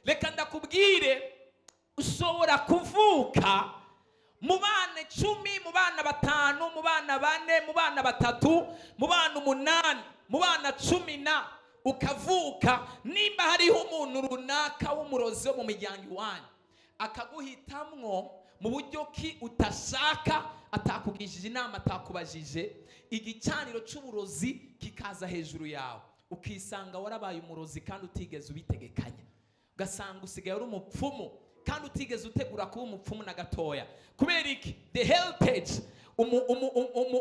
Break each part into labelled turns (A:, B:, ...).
A: Reka ndakubwire, ushobora kuvuka mu bana 10, mu bana 5, mu bana 4, mu bana 3, mu bana 8, mu bana 10 na ukavuka, nimba hariho umuntu runaka w'umurozi wo mu miryango iwanyu, akaguhitamwo mu buryo ki utashaka, atakugishije inama, atakubajije, igicaniro cy'uburozi kikaza hejuru yawe, ukisanga warabaye umurozi kandi utigeze ubitegekanya, ugasanga usigaye uri umupfumu kandi utigeze utegura kuba umupfumu na gatoya. Kubera iki? The heritage,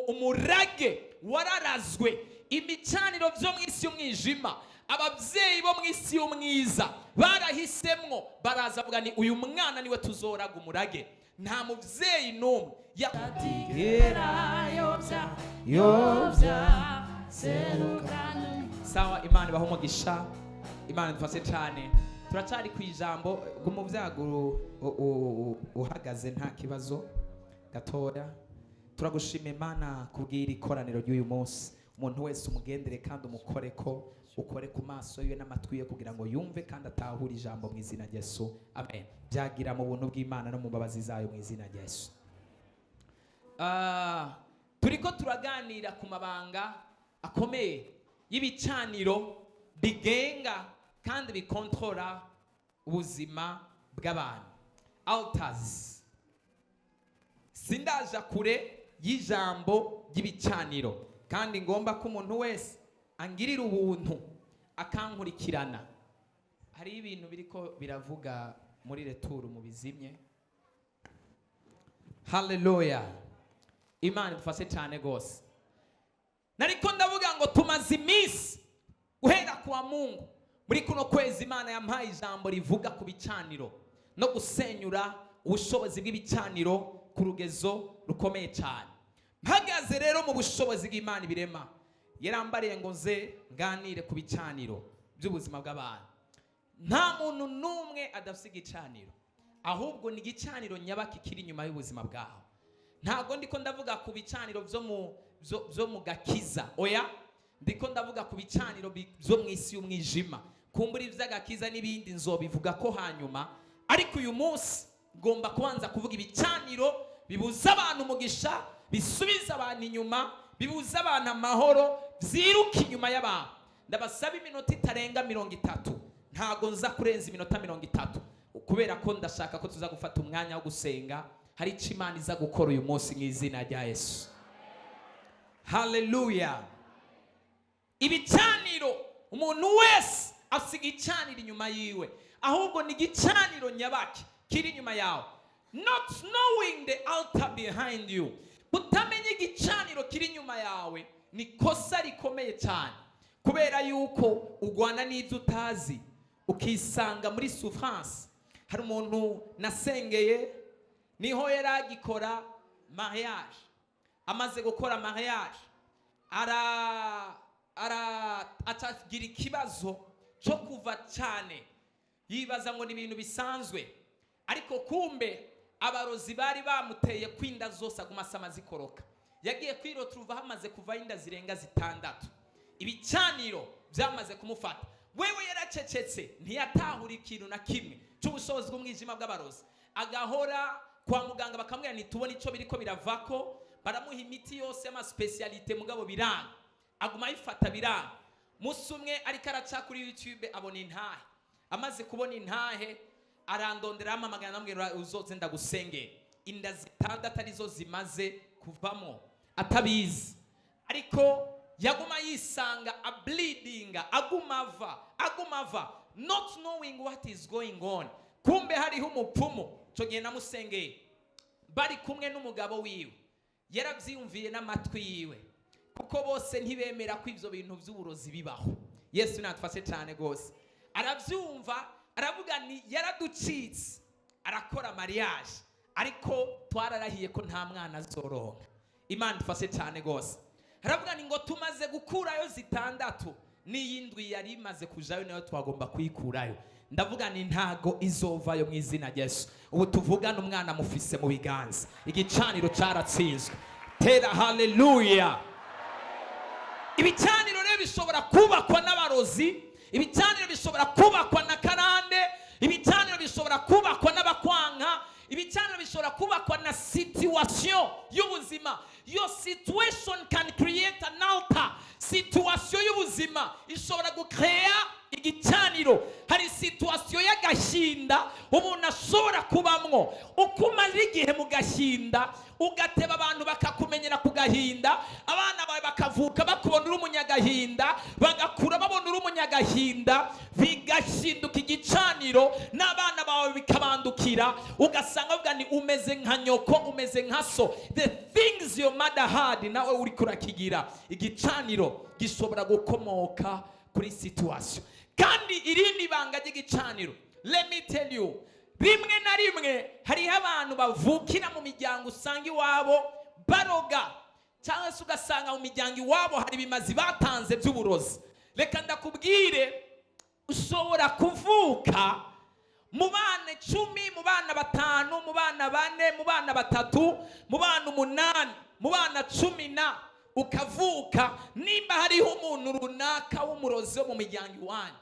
A: umurage wararazwe. Ibicaniro byo mu isi y'umwijima, ababyeyi bo mu isi y'umwiza barahisemwo, baraza bavuga ni uyu mwana niwe tuzoraga umurage. Nta mubyeyi n'umwe
B: Atigera yobya yobya serukana.
A: Sawa, Imana ibahe umugisha, Imana idufashe cyane. Turacyari ku ijambo bw'umubyaguro uhagaze, nta kibazo gatoya. Turagushima Imana kubwira ikoraniro ry'uyu munsi. Umuntu wese umugendere kandi umukore ko ukore ku maso ye n'amatwi ye kugira ngo yumve kandi atahure ijambo mu izina rya Yesu, amen. Byagira mu buntu bw'Imana no mu mbabazi zayo mu izina rya Yesu. Turiko turaganira ku mabanga akomeye y'ibicaniro bigenga kandi bikontorora ubuzima bw'abantu, altars. Sindaja kure y'ijambo ry'ibicaniro, kandi ngomba ko umuntu wese angirira ubuntu akankurikirana. Hariho ibintu biriko biravuga muri retour, mu bizimye. Haleluya, Imana idufashe cyane rwose. Nariko ndavuga ngo tumaze iminsi guhera kuwa Mungu muri kuno kwezi, Imana yampaye ijambo rivuga ku bicaniro no gusenyura ubushobozi bw'ibicaniro ku rugezo rukomeye cyane. Mpagaze rero mu bushobozi bw'Imana ibirema, yarambariye ngo nze nganire ku bicaniro by'ubuzima bw'abantu. Nta muntu n'umwe adafite igicaniro, ahubwo ni igicaniro nyabaki kiri inyuma y'ubuzima bwawe. Ntabwo ndiko ndavuga ku bicaniro byo mu gakiza, oya, ndiko ndavuga ku bicaniro byo mu isi y'umwijima. Kumbura iby'agakiza n'ibindi nzobivuga ko hanyuma, ariko uyu munsi ngomba kubanza kuvuga ibicaniro bibuza abantu umugisha, bisubiza abantu inyuma, bibuza abantu amahoro, byiruka inyuma y'abantu. Ndabasaba iminota itarenga 30. Ntabwo nza kurenza iminota 30 kubera ko ndashaka ko tuza gufata umwanya wo gusenga. Hari icyo Imana iza gukora uyu munsi mu izina rya Yesu. Haleluya. Ibicaniro, umuntu wese afite igicaniro inyuma yiwe, ahubwo ni igicaniro nyabaki kiri inyuma yawe. Not knowing the altar behind you, kutamenya igicaniro kiri inyuma yawe ni kosa rikomeye cyane, kubera yuko ugwana n'ibyo utazi, ukisanga muri souffrance. Hari umuntu nasengeye, niho yari agikora mariage. Amaze gukora mariage, ara acagira ikibazo cyo kuva cyane, yibaza ngo ni ibintu bisanzwe, ariko kumbe abarozi bari bamuteye kwinda zose aguma asama zikoroka. Yagiye kwiroturuva hamaze kuvaho inda zirenga zitandatu. Ibicaniro byamaze kumufata. Wewe yaracecetse, ntiyatahura ikintu na kimwe cy'ubushobozi bw'umwijima bw'abarozi. Agahora kwa muganga, bakamubwira ntitubone icyo biriko biravako. Baramuha imiti yose y'ama spécialité, mugabo biranga, aguma ayifata biranga. Musi umwe ariko araca kuri YouTube abona intahe. Amaze kubona intahe arandondera, ampamagara, ndamubwira uzoze ndagusengera. Inda zitandatu arizo zimaze kuvamo atabizi, ariko yaguma yisanga ableedinga, aguma ava, aguma ava, not knowing what is going on. Kumbe hariho umupfumu. Icyo gihe namusengeye bari kumwe n'umugabo wiwe, yarabyiyumviye n'amatwi yiwe, kuko bose ntibemera ko ibyo bintu by'uburozi bibaho. Yesu natufashe cyane rwose. Arabyumva, aravuga ni yaraducitse, arakora mariage, ariko twararahiye ko nta mwana azoronka. Imana idufashe cyane rwose. Aravuga ni ngo tumaze gukurayo zitandatu, n'iyindwi yari imaze kujayo nayo twagomba kuyikurayo. Ndavuga ni ntago izovayo mu izina rya Yesu. Ubu tuvugana umwana mufise mu biganza, igicaniro cyaratsinzwe. Tera haleluya. Ibicaniro rero bishobora kubakwa n'abarozi, ibicaniro bishobora kubakwa na karande. Ibicaniro bishobora kubakwa n'abakwanka. Ibicaniro bishobora kubakwa na situation y'ubuzima. Your situation can create an altar. Situation y'ubuzima ishobora gucreya igicaniro. Hari situation y'agahinda umuntu ashobora kubamwo. Uko umaze igihe mu gahinda, ugateba, abantu bakakumenyera ku gahinda, abana bawe bakavuka bakubona uri umunyagahinda, bagakura babona uri umunyagahinda, bigahinduka igicaniro, n'abana bawe bikabandukira. Ugasanga bavuga ni umeze nka nyoko, umeze nka so. The things your mother had, nawe uri kurakigira. Igicaniro gishobora gukomoka kuri situation. Kandi irindi banga ry'igicaniro, let me tell you, rimwe na rimwe hariho abantu bavukira mu miryango usanga iwabo baroga, cyangwa se ugasanga mu miryango iwabo hari ibimazi batanze by'uburozi. Reka ndakubwire, ushobora kuvuka mu bana 10, mu bana 5, mu bana 4, mu bana 3, mu bana 8, mu bana 10 na, ukavuka nimba hariho umuntu runaka w'umurozi wo mu miryango iwanyu,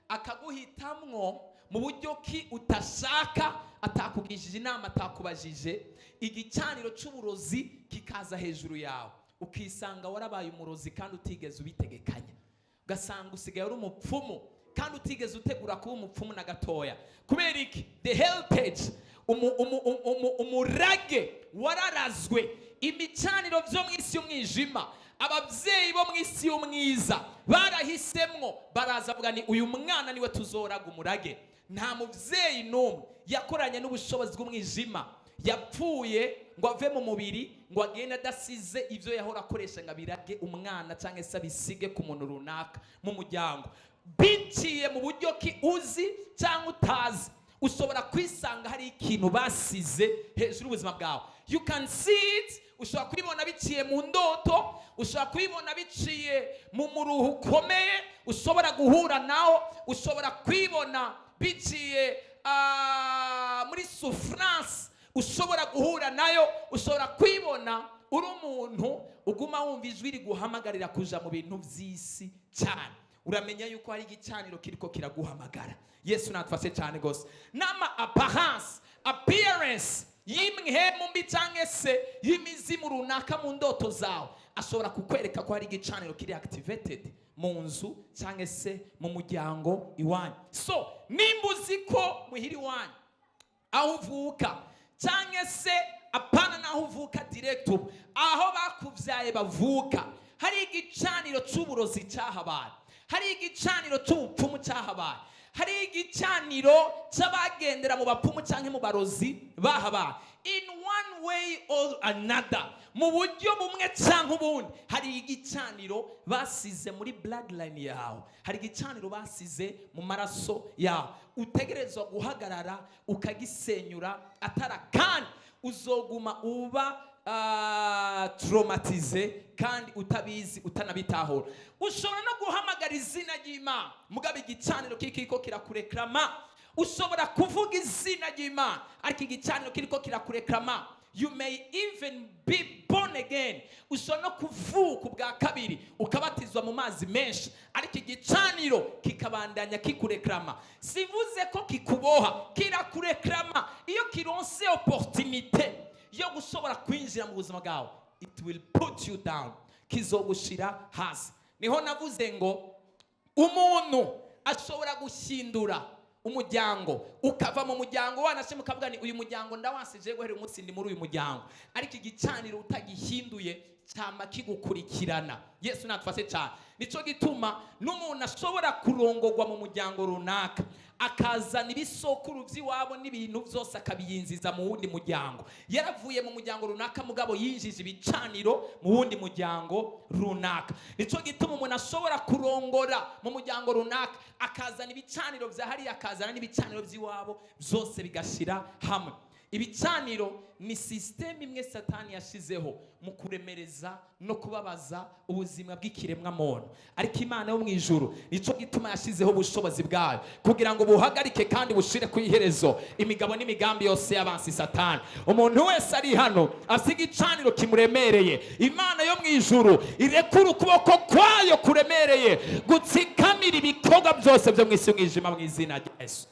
A: akaguhitamwo mu buryo ki utashaka, atakugishije inama, atakubajije, igicaniro cy'uburozi kikaza hejuru yawe, ukisanga warabaye umurozi kandi utigeze ubitegekanya, ugasanga usigaye uri umupfumu kandi utigeze utegura kuba umupfumu na gatoya. Kubera iki? The heritage, umurage wararazwe. Ibicaniro byo mu isi y'umwijima, ababyeyi bo mu isi y'umwiza barahisemwo, baraza bavuga ni uyu mwana niwe tuzoraga umurage. Nta mubyeyi n'umwe yakoranye n'ubushobozi bw'umwijima yapfuye ngo ave mu mubiri ngo agende adasize ibyo yahora akoresha ngo abirage umwana cyangwa se abisige ku muntu runaka mu muryango. Biciye mu buryo ki uzi cyangwa utazi, ushobora kwisanga hari ikintu basize hejuru y'ubuzima bwawe. You can see it. Ushobora kubibona biciye mu ndoto, ushobora kubibona biciye mu muruhu ukomeye ushobora guhura nawo, ushobora kwibona biciye muri souffrance ushobora guhura nayo, ushobora kwibona uri umuntu uguma wumva ijwi riguhamagarira kuja mu bintu by'isi cyane. Uramenya yuko hari igicaniro kiriko kiraguhamagara. Yesu natufashe cyane rwose. N'ama apparence, appearance y'imhemu mbi cyangwa se y'imizimu runaka mu ndoto zawe ashobora kukwereka ko hari igicaniro kiri activated mu nzu cyangwa se mu muryango iwanyu. So nimba uzi ko muhira iwanyu, aho uvuka, cyangwa se apana n'aho uvuka direct, ubu aho bakubyaye bavuka, hari igicaniro cy'uburozi cyahabaye, hari igicaniro cy'ubupfumu cyahabaye, hari igicaniro cy'abagendera mu bapfumu cyangwa mu barozi bahabaye, in one way or another, mu buryo bumwe cyangwa ubundi, hari igicaniro basize muri bloodline yawe, hari igicaniro basize mu maraso yawe, utegerezwa guhagarara ukagisenyura atara, kandi uzoguma uba traumatisé kandi utabizi, utanabitahura. Ushobora no guhamagara izina ry'Imana, mugabo igicaniro kiriko kirakurekrama. Ushobora kuvuga izina ry'Imana, ariko igicaniro kiriko kirakurekrama. You may even be born again, ushobora no kuvuka ubwa kabiri, ukabatizwa mu mazi menshi, ariko igicaniro kikabandanya kikurekrama. Sivuze ko kikuboha, kirakurekrama. Iyo kironse opportunité yo gushobora kwinjira mu buzima bwawe, it will put you down, kizogushira hasi. Niho navuze ngo umuntu ashobora guhindura umuryango, ukava mu muryango, wanashima ukavuga ni uyu muryango ndawasije, guhera umunsi ndi muri uyu muryango, ariko igicaniro utagihinduye cyama kigukurikirana. Yesu natufashe cyane. Nicyo gituma n'umuntu ashobora kurongorwa mu muryango runaka, akazana ibisokuru by'iwabo n'ibintu byose, akabiyinjiza mu wundi muryango. Yaravuye mu muryango runaka, mugabo yinjije ibicaniro mu wundi muryango runaka. Nicyo gituma umuntu ashobora kurongora mu muryango runaka, akazana ibicaniro bya hariya, akazana n'ibicaniro by'iwabo, byose bigashyira hamwe. Ibicaniro ni système imwe Satani yashizeho mu kuremereza no kubabaza ubuzima bw'ikiremwamuntu. Ariko Imana yo mu ijuru, nicyo gituma yashyizeho ubushobozi bwayo kugira ngo buhagarike kandi bushire ku iherezo imigabo n'imigambi yose y'abansi Satani. Umuntu wese ari hano afite igicaniro kimuremereye, Imana yo mu ijuru irekura ukuboko kwayo kuremereye gutsikamira ibikorwa byose byo mu isi y'umwijima, mu izina rya Yesu.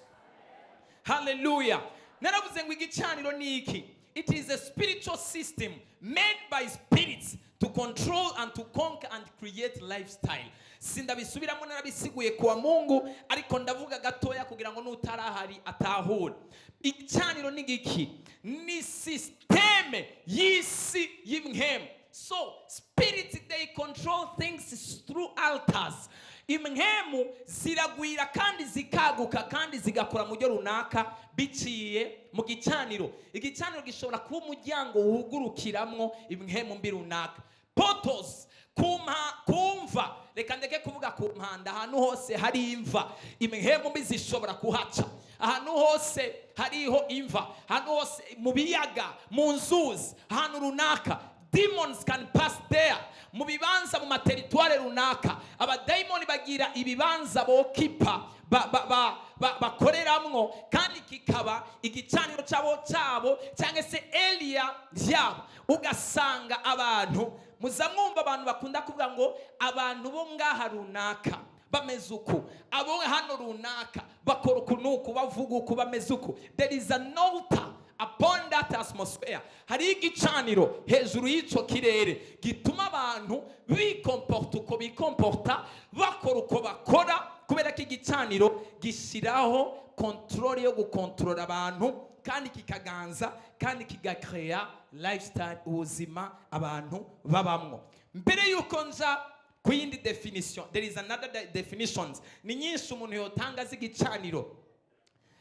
A: Haleluya. Naravuze ngo igicaniro ni iki? It is a spiritual system made by spirits to control and to conquer and create lifestyle. Sindabisubiramo, narabisiguye kuwa Mungu, ariko ndavuga gatoya kugira ngo n'utarahari atahure. Igicaniro ni giki? Ni système y'isi y'impwemu. So spirits, they control things through altars. Impwemu ziragwira kandi zikaguka kandi zigakora mu buryo runaka biciye mu gicaniro. Igicaniro gishobora kuba umuryango wugurukiramwo impwemu mbi runaka, portals kumpa kumva. Reka ndeke kuvuga ku mpanda. Ahantu hose hari imva, impwemu mbi zishobora kuhaca. Ahantu hose hariho imva, ahantu hose mu biyaga, mu nzuzi, ahantu runaka, demons can pass there. Mu bibanza, mu ma territoires runaka, abadayimoni bagira ibibanza bokipa bakoreramwo, kandi kikaba igicaniro cyabo cyangwa se area yabo. Ugasanga abantu, muza mwumva abantu bakunda kuvuga ngo abantu bo ngaha runaka bameze uku, abo hano runaka bakora uku n'uku, bavuga uku, bameze uku. There is an altar upon that atmosphere. Hari igicaniro hejuru y'icyo kirere gituma abantu bikomporta uko bikomporta, bakora uko bakora, kubera ko igicaniro gishyiraho contrôle yo gukontorora abantu, kandi kikaganza, kandi kigakeya lifestyle, ubuzima abantu babamwo. Mbere y'uko nza ku yindi definition, there is another definitions. Ni nyinshi umuntu yotanga z'igicaniro.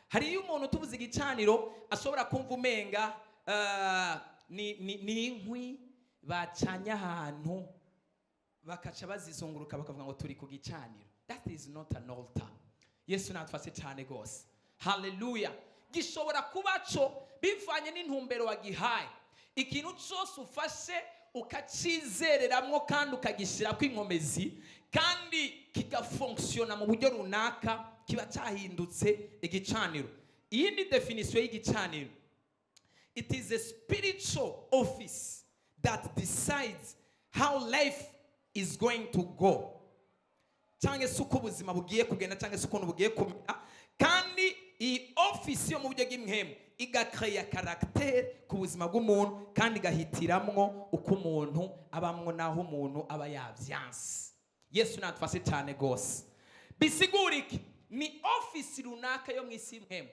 A: Hari iyo umuntu tubuze igicaniro ashobora kumva umenga ni inkwi bacanye ahantu, bakaca bazizunguruka, bakavuga ngo turi ku gicaniro. That is not an altar. Yesu natwase cyane rwose. Haleluya. Gishobora kuba cyo bivanye n'intumbero wagihaye. Ikintu cyose ufashe ukacizereramwo kandi ukagishyirako inkomezi kandi kigafonkisiyona mu buryo runaka, kiba cyahindutse igicaniro. Iyindi definition y'igicaniro: it is a spiritual office that decides how life is going to go, cyangwa se uko ubuzima bugiye kugenda, cyangwa se ukuntu bugiye kumera. Kandi iyi ofisi yo mu buryo bw'impwemu igakeya caractère ku buzima bw'umuntu, kandi igahitiramwo uko umuntu abamwo n'aho umuntu aba yabyanse. Yesu natufashe cyane rwose. Bisigura iki? Ni ofisi runaka yo mu isi y'impwemu.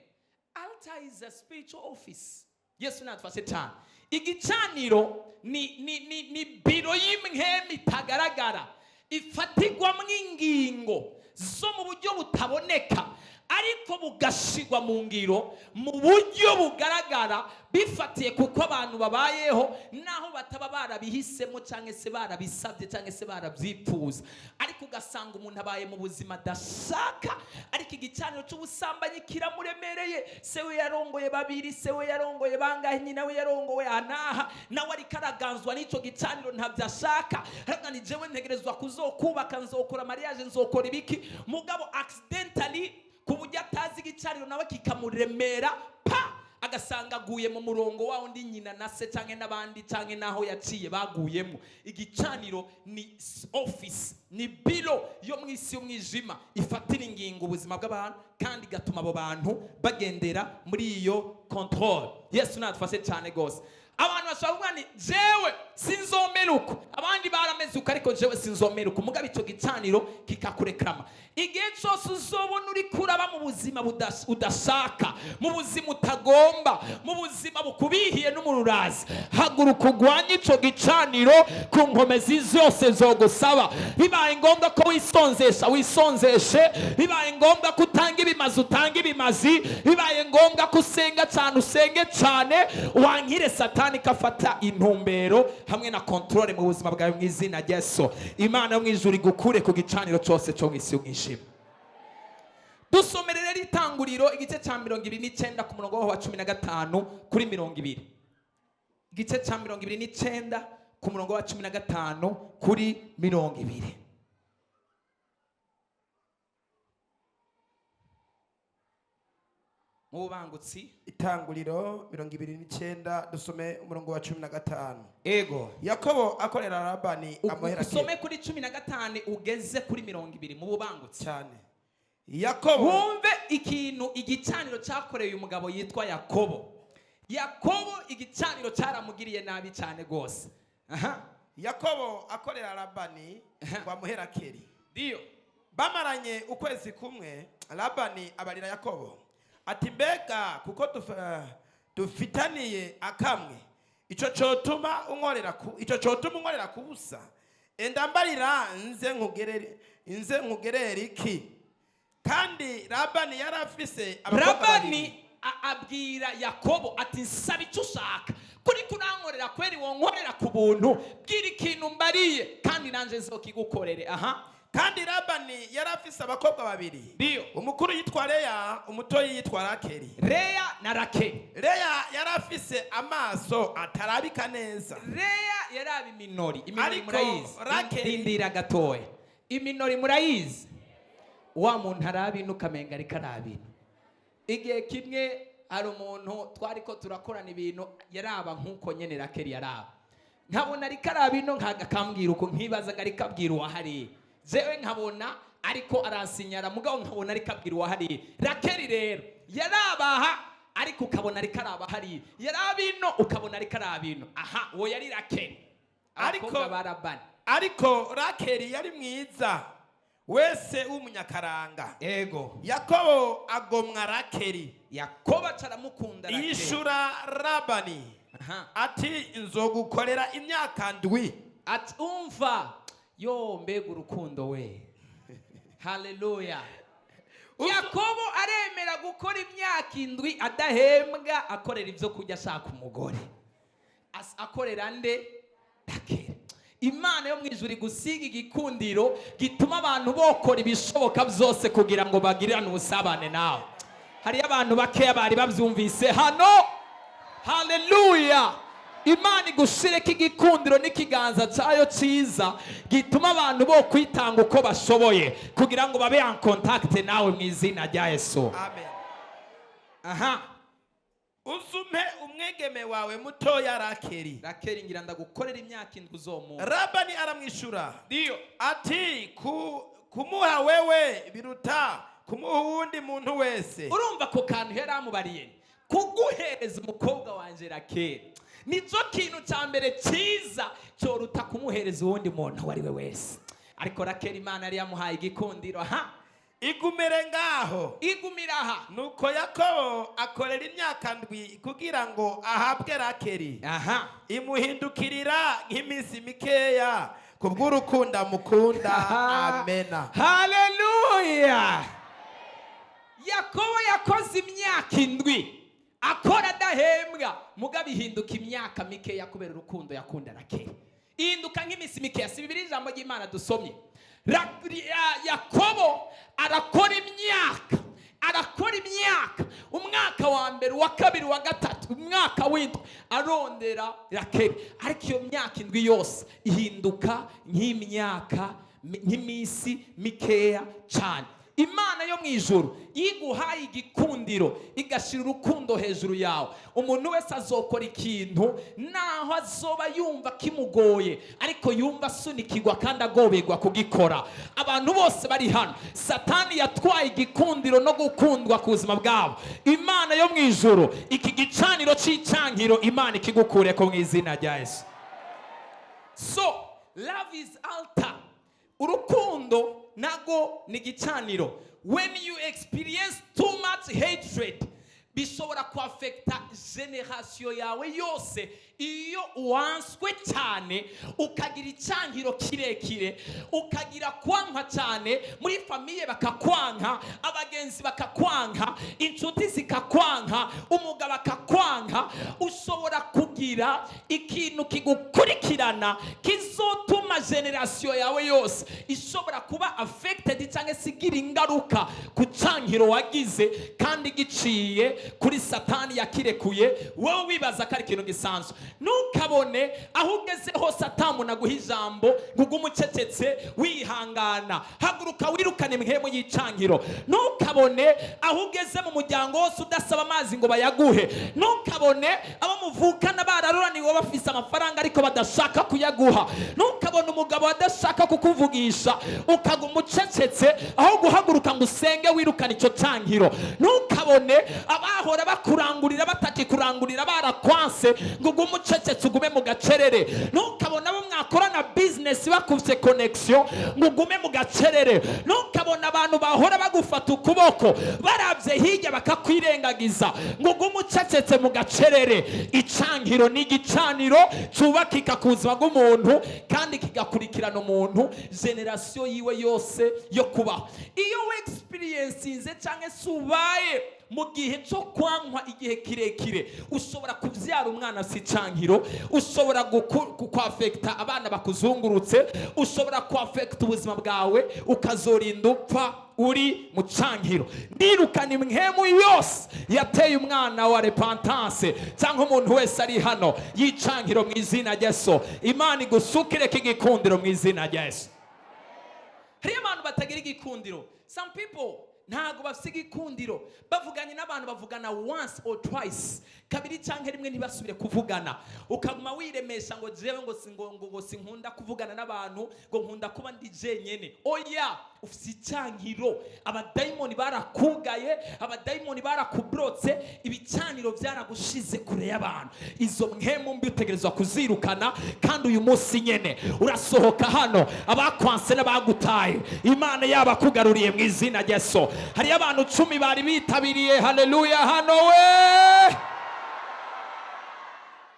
A: Altar is a spiritual office. Yesu natufashe cyane. Igicaniro ni biro y'impwemu itagaragara, ifatirwamo ingingo zo mu buryo butaboneka, ariko bugashigwa mu ngiro mu buryo bugaragara, bifatiye kuko abantu babayeho, naho bataba barabihisemo cyangwa se barabisabye cyangwa se barabyipfuza. Ariko ugasanga umuntu abaye mu buzima adashaka, ariko igicaniro cy'ubusambanyi kiramuremereye. Se we yarongoye babiri, se we yarongoye bangahe, nyina we yarongowe aha n'aha, nawe ariko araganzwa n'icyo gicaniro, ntabyo ashaka. Ariko ni jewe ntegerezwa kuzokubaka, nzokora mariage, nzokora ibiki. Mugabo accidentally, ku buryo atazi, igicaniro nawe kikamuremera, pa agasanga aguye mu murongo wa undi nyina na se cyangwa n'abandi cyangwa n'aho yaciye baguyemo. Igicaniro ni office, ni biro yo mu isi y'umwijima ifatira ingingo ubuzima bw'abantu, kandi igatuma abo bantu bagendera muri iyo contrôle. Yesu natufashe cyane rwose. Abantu bashobora kuvuga ni jewe sinzomera uko abandi barameze uko, ariko jewe sinzomera uko. Mugabo icyo gicaniro kikakurekrama. Igihe cyose uzobona uri kuraba mu buzima udashaka, mu buzima utagomba, mu buzima bukubihiye n'umururazi, haguruka ugwanye ico gicaniro ku nkomezi zose zogusaba. Bibaye ngombwa ko wisonzesha, wisonzeshe. Bibaye ngombwa ko utanga ibimazi, utanga ibimazi. Bibaye ngombwa ko usenga cyane, usenge cyane. Wankire Satani kafata intumbero hamwe na contrôle mu buzima bwawe mu izina rya Yesu. Imana yo mu ijuru igukure ku gicaniro cyose cyo mu isi y'umwijima. Dusomere rero Itanguriro igice cya 29 ku murongo wa 15 kuri 20. Igice cya 29 ku murongo wa 15 kuri 20. Mu bubangutsi.
C: Itanguriro 29, dusome umurongo wa 15.
A: Ego.
C: Yakobo akorera Labani amuhera.
A: Usome kuri 15 ugeze kuri 20 mu bubangutsi.
C: Cyane. Yakobo
A: Wumve Ikintu igicaniro cyakoreye uyu mugabo yitwa Yakobo. Yakobo, igicaniro cyaramugiriye nabi cyane rwose. Aha.
C: Yakobo akorera Labani ngo amuhe Rakeli.
A: Ndiyo.
C: Bamaranye ukwezi kumwe, Labani abarira Yakobo ati: "Mbega kuko dufitaniye akamwe, ico cotuma unkorera kubusa? Enda mbarira, nze nkugerere iki?" Kandi Labani yari afise abakobwa babiri.
A: Labani abwira Yakobo ati: "Nsaba icyo ushaka, kuri kurankorera kweri, wonkorera ku buntu. Bwira ikintu mbariye kandi nanjye nzokigukorere." Aha.
C: Kandi Labani yari afise abakobwa babiri.
A: Ndiyo.
C: Umukuru yitwa Leya, umutoyi yitwa Rakeli.
A: Leya na Rakeli.
C: Leya yari afise amaso atarabika neza.
A: Leya yaraba iminori, iminori.
C: Ariko
A: Murayizi? Rindira gatoya. Iminori murayizi? Wa muntu araba ino ukamenga ariko araba ino. Igihe kimwe hari umuntu twari ko turakorana ibintu, yaraba nk'uko nyene Rakeli yaraba, nkabona ariko araba ino, akambwira uko, nkibaza ngo ariko abwira uwahariye jewe, nkabona ariko aransinyara, mugabo nkabona ariko abwira uwahariye. Rakeli rero yarabaha, ariko ukabona ariko araba hariya, yaraba ino, ukabona ariko araba ino. Aha, uwo yari Rakeli. Abakobwa ba Labani.
C: Ariko Rakeli yari mwiza wese w'umunyakaranga. Yakobo agomwa Rakeli.
A: Yakobo aca aramukunda Rakeli.
C: Yishura Labani ati: "Nzogukorera imyaka 7."
A: Ati umva yo, mbega urukundo we! Haleluya! Yakobo aremera gukora imyaka 7 adahembwa, akorera ibyo kurya, ashaka umugore. Akorera nde? Rakeli. Imana yo mu ijuru igusiga igikundiro gituma abantu bokora ibishoboka byose kugira ngo bagirane ubusabane nawe. Hariyo abantu bakeya bari babyumvise hano. Haleluya! Imana igushireko igikundiro n'ikiganza cyayo cyiza gituma abantu bo kwitanga uko bashoboye kugira ngo babe en contact nawe, mu izina rya Yesu.
C: Amen.
A: Aha.
C: "Uzumpe umwegeme wawe mutoya Rakeli."
A: Rakeli, ngira ndagukorera imyaka 7 uzomuha.
C: Labani aramwishura
A: Ndiyo.
C: ati: "Kumuha wewe biruta kumuha uwundi muntu wese."
A: Urumva ako kantu yari amubariye: kuguhereza umukobwa wanje Rakeli nicyo kintu cya mbere cyiza cyoruta kumuhereza uwundi muntu uwo ari we wese. Ariko Rakeli, Imana yari yamuhaye igikundiro. Ha.
C: "Igumire ngaho."
A: Igumira aha.
C: Nuko Yakobo akorera imyaka 7 kugira ngo ahabwe Rakeli. Imuhindukirira nk'iminsi mikeya kubw'urukundo amukunda. Amena.
A: Haleluya! Yakobo yakoze imyaka 7 akora adahembwa, mugabo ihinduka imyaka mikeya kubera urukundo yakunda Rakeli. Ihinduka nk'iminsi mikeya. Si bibiri ijambo ry'Imana dusomye? Yakobo arakora imyaka, arakora imyaka, umwaka wa mbere, uwa kabiri, uwa gatatu, umwaka w'indwi, arondera Rakeli. Ariko iyo myaka 7 yose ihinduka nk'imyaka, nk'iminsi mikeya cyane. Imana yo mu ijuru iguhaye igikundiro, igashyira urukundo hejuru yawe, umuntu wese azokora ikintu naho azoba yumva kimugoye, ariko yumva asunikirwa kandi agoberwa kugikora. Abantu bose bari hano, Satani yatwaye igikundiro no gukundwa ku buzima bwabo, Imana yo mu ijuru iki gicaniro cy'icyankiro, Imana ikigukureko mu izina rya Yesu. So love is altar. Urukundo nago ni igicaniro. When you experience too much hatred, bishobora kuaffecta génération yawe yose. Iyo uwanswe cyane, ukagira icyankiro kirekire, ukagira kwankwa cyane muri famille, bakakwanka, abagenzi bakakwanka, inshuti zikakwanka, umugabo akakwanka, ushobora kugira ikintu kigukurikirana kizotuma génération yawe yose ishobora kuba affected cyangwa se igira ingaruka ku cyankiro wagize, kandi giciye kuri Satani yakirekuye, wowe wibaza ko ari ikintu gisanzwe. Ntukabone aho ugeze hose atamuntu aguha ijambo ngo ugume ucecetse wihangana. Haguruka wirukane impwemu y'icangiro. Ntukabone aho ugeze mu muryango wose udasaba amazi ngo bayaguhe. Ntukabone abo muvukana bararuraniwe. bafise amafaranga ariko badashaka kuyaguha. Ntukabone umugabo adashaka kukuvugisha, ukaguma ucecetse aho guhaguruka ngo usenge wirukane icyo cyankiro. Ntukabone abahora bakurangurira batakikurangurira, barakwanse, ngo ugume ucecetse, ugume mu gacerere. Ntukabone abo mwakorana business bakufite connection ngo ugume mu gacerere. Ntukabone abantu bahora bagufata ukuboko barabye hirya bakakwirengagiza ngo ugume ucecetse mu gacerere. Icankiro ni igicaniro cyubakika ku buzima bw'umuntu kandi kigakurikirana umuntu génération yiwe yose yo kubaho. Iyo wexperiencinze cyangwa se ubaye mu gihe cyo kwankwa igihe kirekire, ushobora kubyara umwana si icankiro, ushobora kwaffecta abana bakuzungurutse, ushobora kwaffecta ubuzima bwawe, ukazorinda upfa uri mu cankiro. Ndirukana impwemu yose yateye umwana wa Repentance cyangwa umuntu wese ari hano y'icankiro mu izina rya Yesu. Imana igusukireko igikundiro mu izina rya Yesu. Hariyo abantu batagira igikundiro. Some people ntabwo bafite igikundiro. Bavuganye n'abantu, bavugana once or twice, kabiri cyangwa rimwe, ntibasubire kuvugana. Ukaguma wiremesha ngo jewe ngo ngo sinkunda kuvugana n'abantu, ngo nkunda kuba ndi jenyene. Oya, ufite icyankiro. Abadayimoni barakugaye, abadayimoni barakubrotse, ibicaniro byaragushize kure y'abantu. Izo mpwemu mbi utegerezwa kuzirukana, kandi uyu munsi nyene urasohoka hano abakwanse n'abagutaye Imana yabakugaruriye mu izina rya Yesu. Hariyo abantu 10 bari bitabiriye. Haleluya hano we!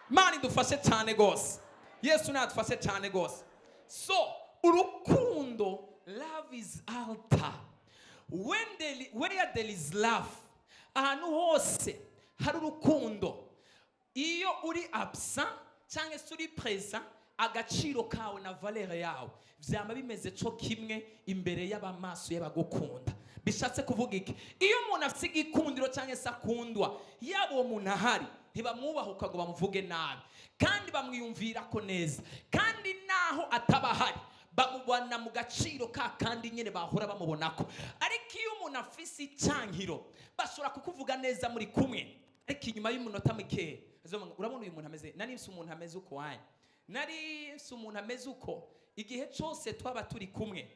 A: Imana idufashe cyane rwose. Yesu nadufashe cyane rwose. So urukundo, love is altar. Where there is love, ahantu hose hari urukundo, iyo uri absent cyangwa se uri present, agaciro kawe na valeur yawe byaba bimeze cyo kimwe imbere y'abamaso y'abagukunda. Bishatse kuvuga iki? Iyo umuntu afite igikundiro cyangwa se akundwa, yaba uwo muntu ahari, ntibamwubahuka ngo bamuvuge nabi, kandi bamwiyumvira ko neza, kandi naho ataba ahari bamubona mu gaciro ka kandi nyine bahora bamubona ko. Ariko iyo umuntu afise icyankiro, bashobora kukuvuga neza muri kumwe, ariko inyuma y'umunota mikeya bazovuga ngo, urabona uyu muntu ameze. Nari nsi umuntu ameze uko wanye, nari nsi umuntu ameze uko. Igihe cyose twaba turi kumwe,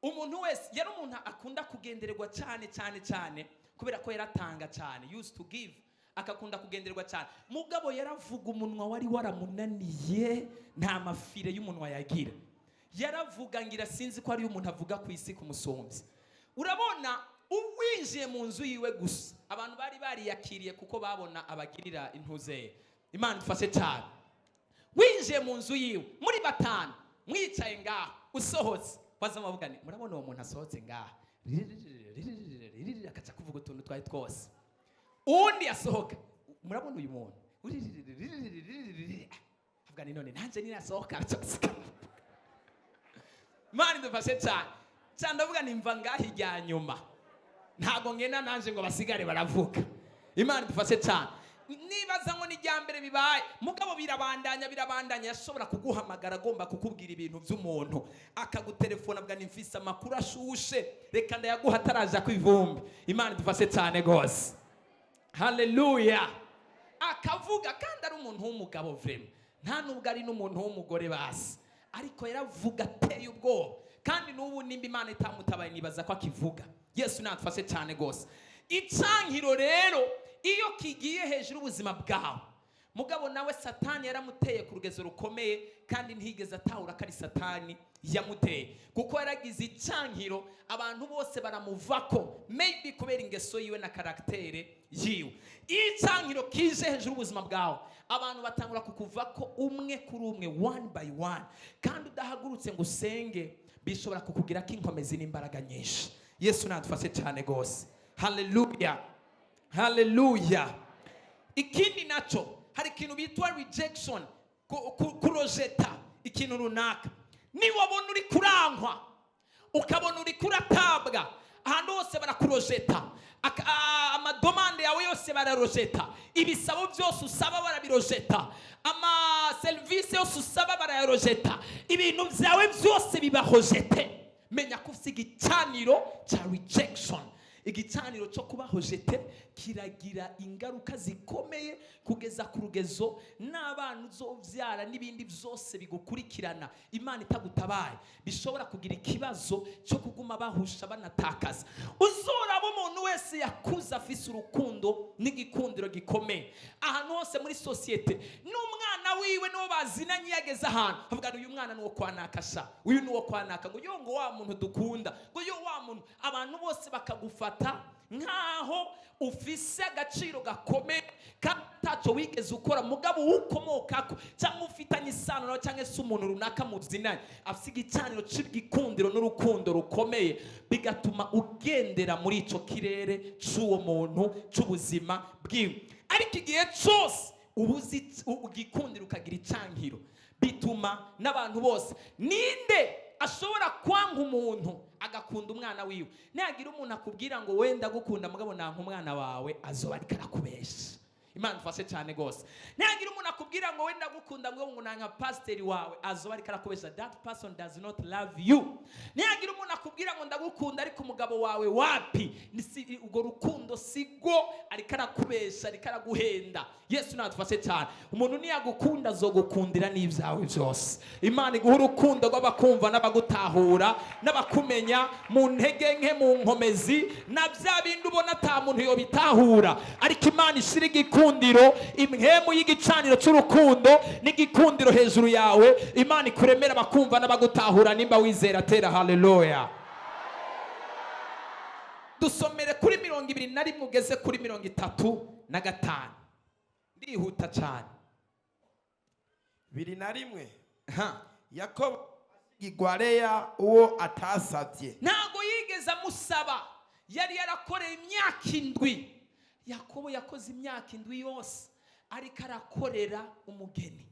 A: umuntu wese yari umuntu akunda kugendererwa cyane cyane cyane, kubera ko yaratanga cyane, used to give, akakunda kugendererwa cyane. Mugabo yaravuga, umunwa wari waramunaniye, nta mafire y'umunwa yagira. Yaravuga ngira sinzi ko ariyo umuntu avuga ku isi kumusumbya. Urabona uwinjiye mu nzu yiwe gusa, abantu bari bariyakiriye kuko babona abagirira intuzeye. Imana ifashe cyane. Winjiye mu nzu yiwe muri batanu mwicaye ngaha, usohotse waza muvuga ni murabona uwo muntu asohotse ngaha, akaca kuvuga utuntu twari twose. Uwundi yasohoka, murabona uyu muntu, avuga ni none nanjye ninasohoka. Imana idufashe cyane cyane. Ndavuga nimva ngaha ijya nyuma, ntabwo ngenda nanjye ngo basigare baravuga. Imana idufashe cyane. Nibaza ngo ni irya mbere bibaye, mugabo birabandanya, birabandanya. Yashobora kuguhamagara agomba kukubwira ibintu by'umuntu, akagutelefona avuga ni mfise amakuru ashushe, reka ndayaguha ataraja ku ivumbi. Imana idufashe cyane rwose. Haleluya! Akavuga kandi ari umuntu w'umugabo vraiment, nta nubwo ari n'umuntu w'umugore basi, ariko yaravuga ateye ubwoba. Kandi n'ubu nimba Imana itamutabaye, nibaza ko akivuga. Yesu natufashe cyane rwose. Icankiro rero iyo kigiye hejuru y'ubuzima bwawe, mugabo nawe Satani yaramuteye ku rugezo rukomeye, kandi ntiyigeze atahura ko ari Satani yamuteye, kuko yaragize icankiro, abantu bose baramuvako, maybe kubera ingeso yiwe na caractère yiwe. Iyo icankiro kije hejuru y'ubuzima bwawe, abantu batangura kukuvako umwe kuri umwe, one by one, kandi udahagurutse ngo usenge, bishobora kukugira ko inkomezi n'imbaraga nyinshi. Yesu nadufashe cyane rwose. Haleluya, haleluya! Ikindi nacyo, hari ikintu bitwa rejection, kurejecta ikintu runaka. Niwabona uri kurankwa, ukabona uri kuratabwa ahantu hose, barakurejecta, amademandes yawe yose bararejecta, ibisabo byose usaba barabirejecta, amaserivisi yose usaba barayarejecta, ibintu byawe byose biba rejeté, menya ko ufite igicaniro cya rejection. Igicaniro cyo kuba rejeté kiragira ingaruka zikomeye kugeza ku rugezo n'abana uzobyara n'ibindi byose bigukurikirana, Imana itagutabaye, bishobora kugira ikibazo cyo kuguma bahusha, banatakaza. Uzoraba umuntu wese yakuze afise urukundo n'igikundiro gikomeye ahantu hose muri sosiyete, n'umwana wiwe n'uwo bazinanye, iyo ageze ahantu avuga ngo: "Uyu mwana ni uwo kwa naka sha, uyu ni uwo kwa naka," ngo yo, ngo wa muntu dukunda, ngo yo wa muntu, abantu bose bakagufata nk'aho ufise agaciro gakomeye kandi ataco wigeze ukora. Mugabo uwukomokako cyangwa ufitanye isano nawe cyangwa se umuntu runaka muzinanye afise igicaniro c'igikundiro n'urukundo rukomeye, bigatuma ugendera muri ico kirere c'uwo muntu, c'ubuzima bwiwe. Ariko igihe cyose ubuze igikundiro, ukagira icankiro, bituma n'abantu bose. Ninde ashobora kwanga umuntu agakunda umwana wiwe? Nihagira umuntu akubwira ngo: "Wenda gukunda, mugabo nanka umwana wawe," azoba ariko arakubesha. Imana ifashe cyane rwose. Nihagira umuntu akubwira ngo: "Wenda gukunda, ngo nanka pasiteri wawe," azoba ariko arakubesha. That person does not love you. Nihagira umuntu akubwira ngo: "Ndagukunda, ariko umugabo wawe wapi," ubwo rukundo sigo, ariko arakubesha, ariko araguhenda. Yesu natufashe cyane. Umuntu niyagukunda, azogukundira n'ibyawe byose. Imana iguha urukundo rw'abakumva n'abagutahura n'abakumenya mu ntege nke, mu nkomezi, na bya bindi ubona ata muntu yobitahura. Ariko Imana ishira igikundiro, impwemu y'igicaniro cy'urukundo n'igikundiro hejuru yawe. Imana ikuremera abakumva n'abagutahura. Nimba wizera, tera haleluya. Dusomere kuri 21 ugeze kuri 35, ndihuta cyane.
C: 21.
A: Ha.
C: Yakobo ashigirwa Leya uwo atasabye.
A: Ntabwo yigeze amusaba, yari yarakoreye imyaka 7. Yakobo yakoze imyaka 7 yose ariko arakorera umugeni.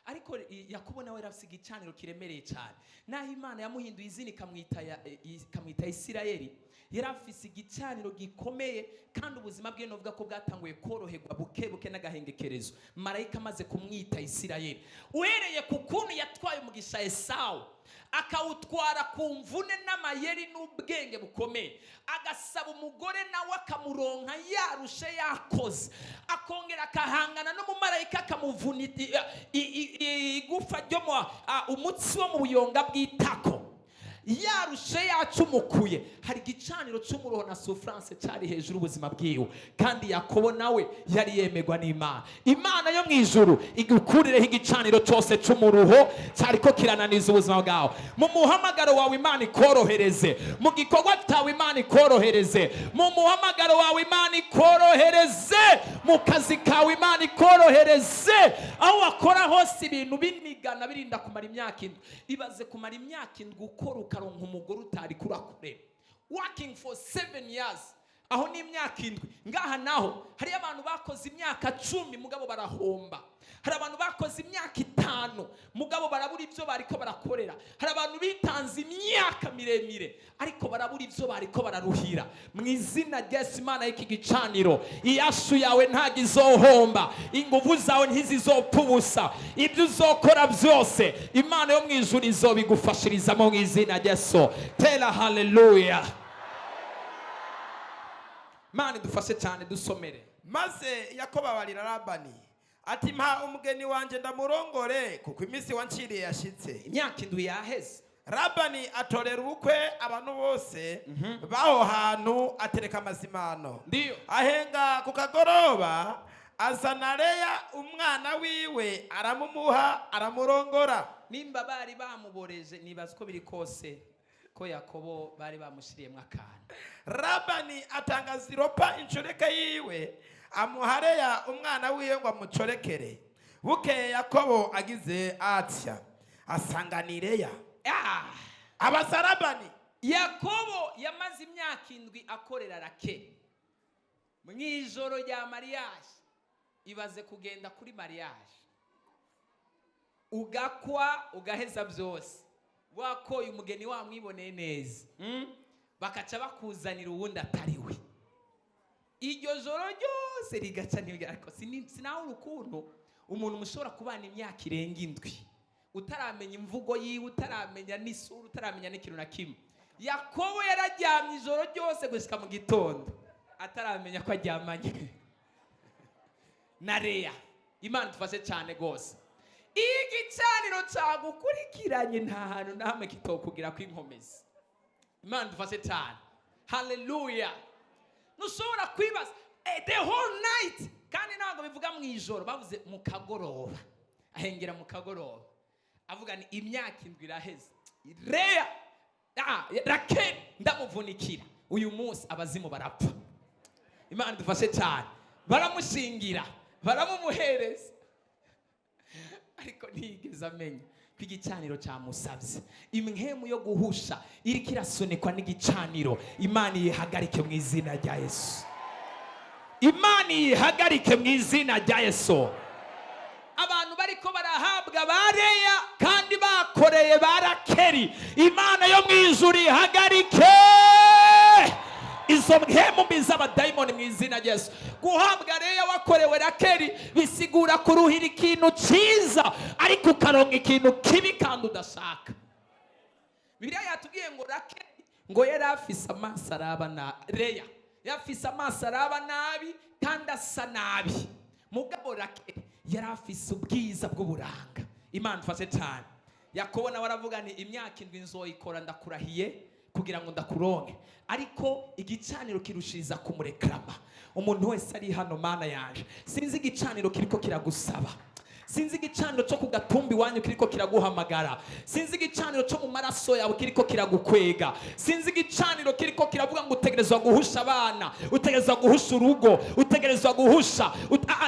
A: Ariko Yakobo nawe yari igicaniro kiremereye cyane. Naho Imana yamuhinduye izina ikamwita Isirayeli, yari afise igicaniro gikomeye. Kandi ubuzima bwe novuga ko bwatanguye koroherwa buke buke n'agahengekerezo marayika amaze kumwita Isirayeli. Uhereye ku kuntu yatwaye umugisha Esawu, akawutwara ku mvune n'amayeri n'ubwenge bukomeye, agasaba umugore nawe akamuronka yarushe, yakoze, akongera akahangana n'umumarayika akamuvuna igufa ryo mu umutsi wo mu buyonga bw'itako, yarushe, yacumukuye. Hari igicaniro cy'umuruho na souffrance cyari hejuru y'ubuzima bwiwe. Kandi Yakobo nawe yari yemerwa n'Imana. Imana yo mu ijuru igukurireho igicaniro cyose cy'umuruho cyariko kirananiza ubuzima bwawe. Mu muhamagaro wawe Imana ikorohereze, mu gikorwa cyawe Imana ikorohereze, mu muhamagaro wawe Imana ikorohereze, mu kazi kawe Imana ikorohereze, aho wakora hose. Ibintu binigana birinda kumara imyaka 7. Ibaze kumara imyaka 7 ukora, ukaronka umugore utari kurakorera. Working for 7 years, aho ni imyaka 7. Ngaha naho hariyo abantu bakoze imyaka 10, mugabo barahomba. Hari abantu bakoze imyaka 5, mugabo barabura ibyo bariko barakorera. Hari abantu bitanze imyaka miremire, ariko barabura ibyo bariko bararuhira. Mu izina rya Yesu, Imana y'iki gicaniro, iyashu yawe ntabwo izohomba, ingufu zawe ntizizopfa ubusa. Ibyo uzokora byose, Imana yo mu ijuru izobigufashirizamo mu izina rya Yesu. Tera haleluya. Imana idufashe cyane. Dusomere.
C: Maze Yakobo abarira Labani ati: "Mpa umugeni wanjye ndamurongore, kuko iminsi wanciriye yashitse."
A: Imyaka 7 yaheze.
C: Labani atorera ubukwe abantu bose b'aho hantu, atereka amazimano. Ahenga ku kagoroba, azana Leya umwana wiwe, aramumuha, aramurongora.
A: Nimba bari bamuboreje, nibaza uko biri kose ko Yakobo bari bamushyiriyemo akantu.
C: Labani atanga Ziropa inshoreke yiwe, amuha Leya umwana wiwe ngo amucorekere. Bukeye Yakobo agize atya, asanga ni Leya. Abaza Labani.
A: Yakobo yamaze imyaka 7 akorera Rakeli. Mu ijoro rya mariage, ibaze kugenda kuri mariage, ugakwa, ugaheza byose, wakoye umugeni, wamwiboneye neza, Bakaca bakuzanira uwundi atari we. Iryo joro ryose rigaca ntibigera. Ariko sinabona ukuntu umuntu mushobora kubana imyaka irenga 7 utaramenya imvugo yiwe, utaramenya n'isura, utaramenya n'ikintu na kimwe. Yakobo yararyamye ijoro ryose gushyika mu gitondo ataramenya ko aryamanye na Leya. Imana idufashe cyane rwose. Iyo igicaniro cyagukurikiranye, nta hantu na hamwe kitokugira ko inkomezi. Imana idufashe cyane, haleluya. Ntushobora kwibaza the whole night, kandi ntabwo bivuga mu ijoro, bavuze mu kagoroba, ahengera mu kagoroba, avuga ni imyaka 7 iraheze, Leya, Rakeli ndamuvunikira, uyu munsi abazimu barapfa. Imana idufashe cyane. Baramushingira, baramumuhereza, ariko ntiyigeze amenya ko igicaniro cyamusabye. Impwemu yo guhusha iriko irasunikwa n'igicaniro, Imana iyihagarike mu izina rya Yesu. Imana iyihagarike mu izina rya Yesu. Abantu bariko barahabwa ba Leya kandi bakoreye ba Rakeli, Imana yo mu ijuru ihagarike izo mpemu mbi z'abadayimoni mu izina rya Yesu. Guhabwa Leya wakorewe Rakeli bisigura kuruhira ikintu cyiza ariko ukaronka ikintu kibi kandi udashaka. Bibiliya yatubwiye ngo Rakeli ngo yari afise amaso araba na Leya yari afise amaso araba nabi kandi asa nabi, mugabo Rakeli yari afise ubwiza bw'uburanga. Imana ifashe cyane. Yakobo nawe aravuga ni imyaka 7 nzoyikora, ndakurahiye, kugira ngo ndakuronke, ariko igicaniro kirushiriza kumurekrama. Umuntu wese ari hano, Mana yanje, sinzi igicaniro kiriko kiragusaba, sinzi igicaniro cyo ku gatumba iwanyu kiriko kiraguhamagara, sinzi igicaniro cyo mu maraso yawe kiriko kiragukwega, sinzi igicaniro kiriko kiravuga ngo utegerezwa guhusha abana, utegerezwa guhusha urugo, utegerezwa guhusha.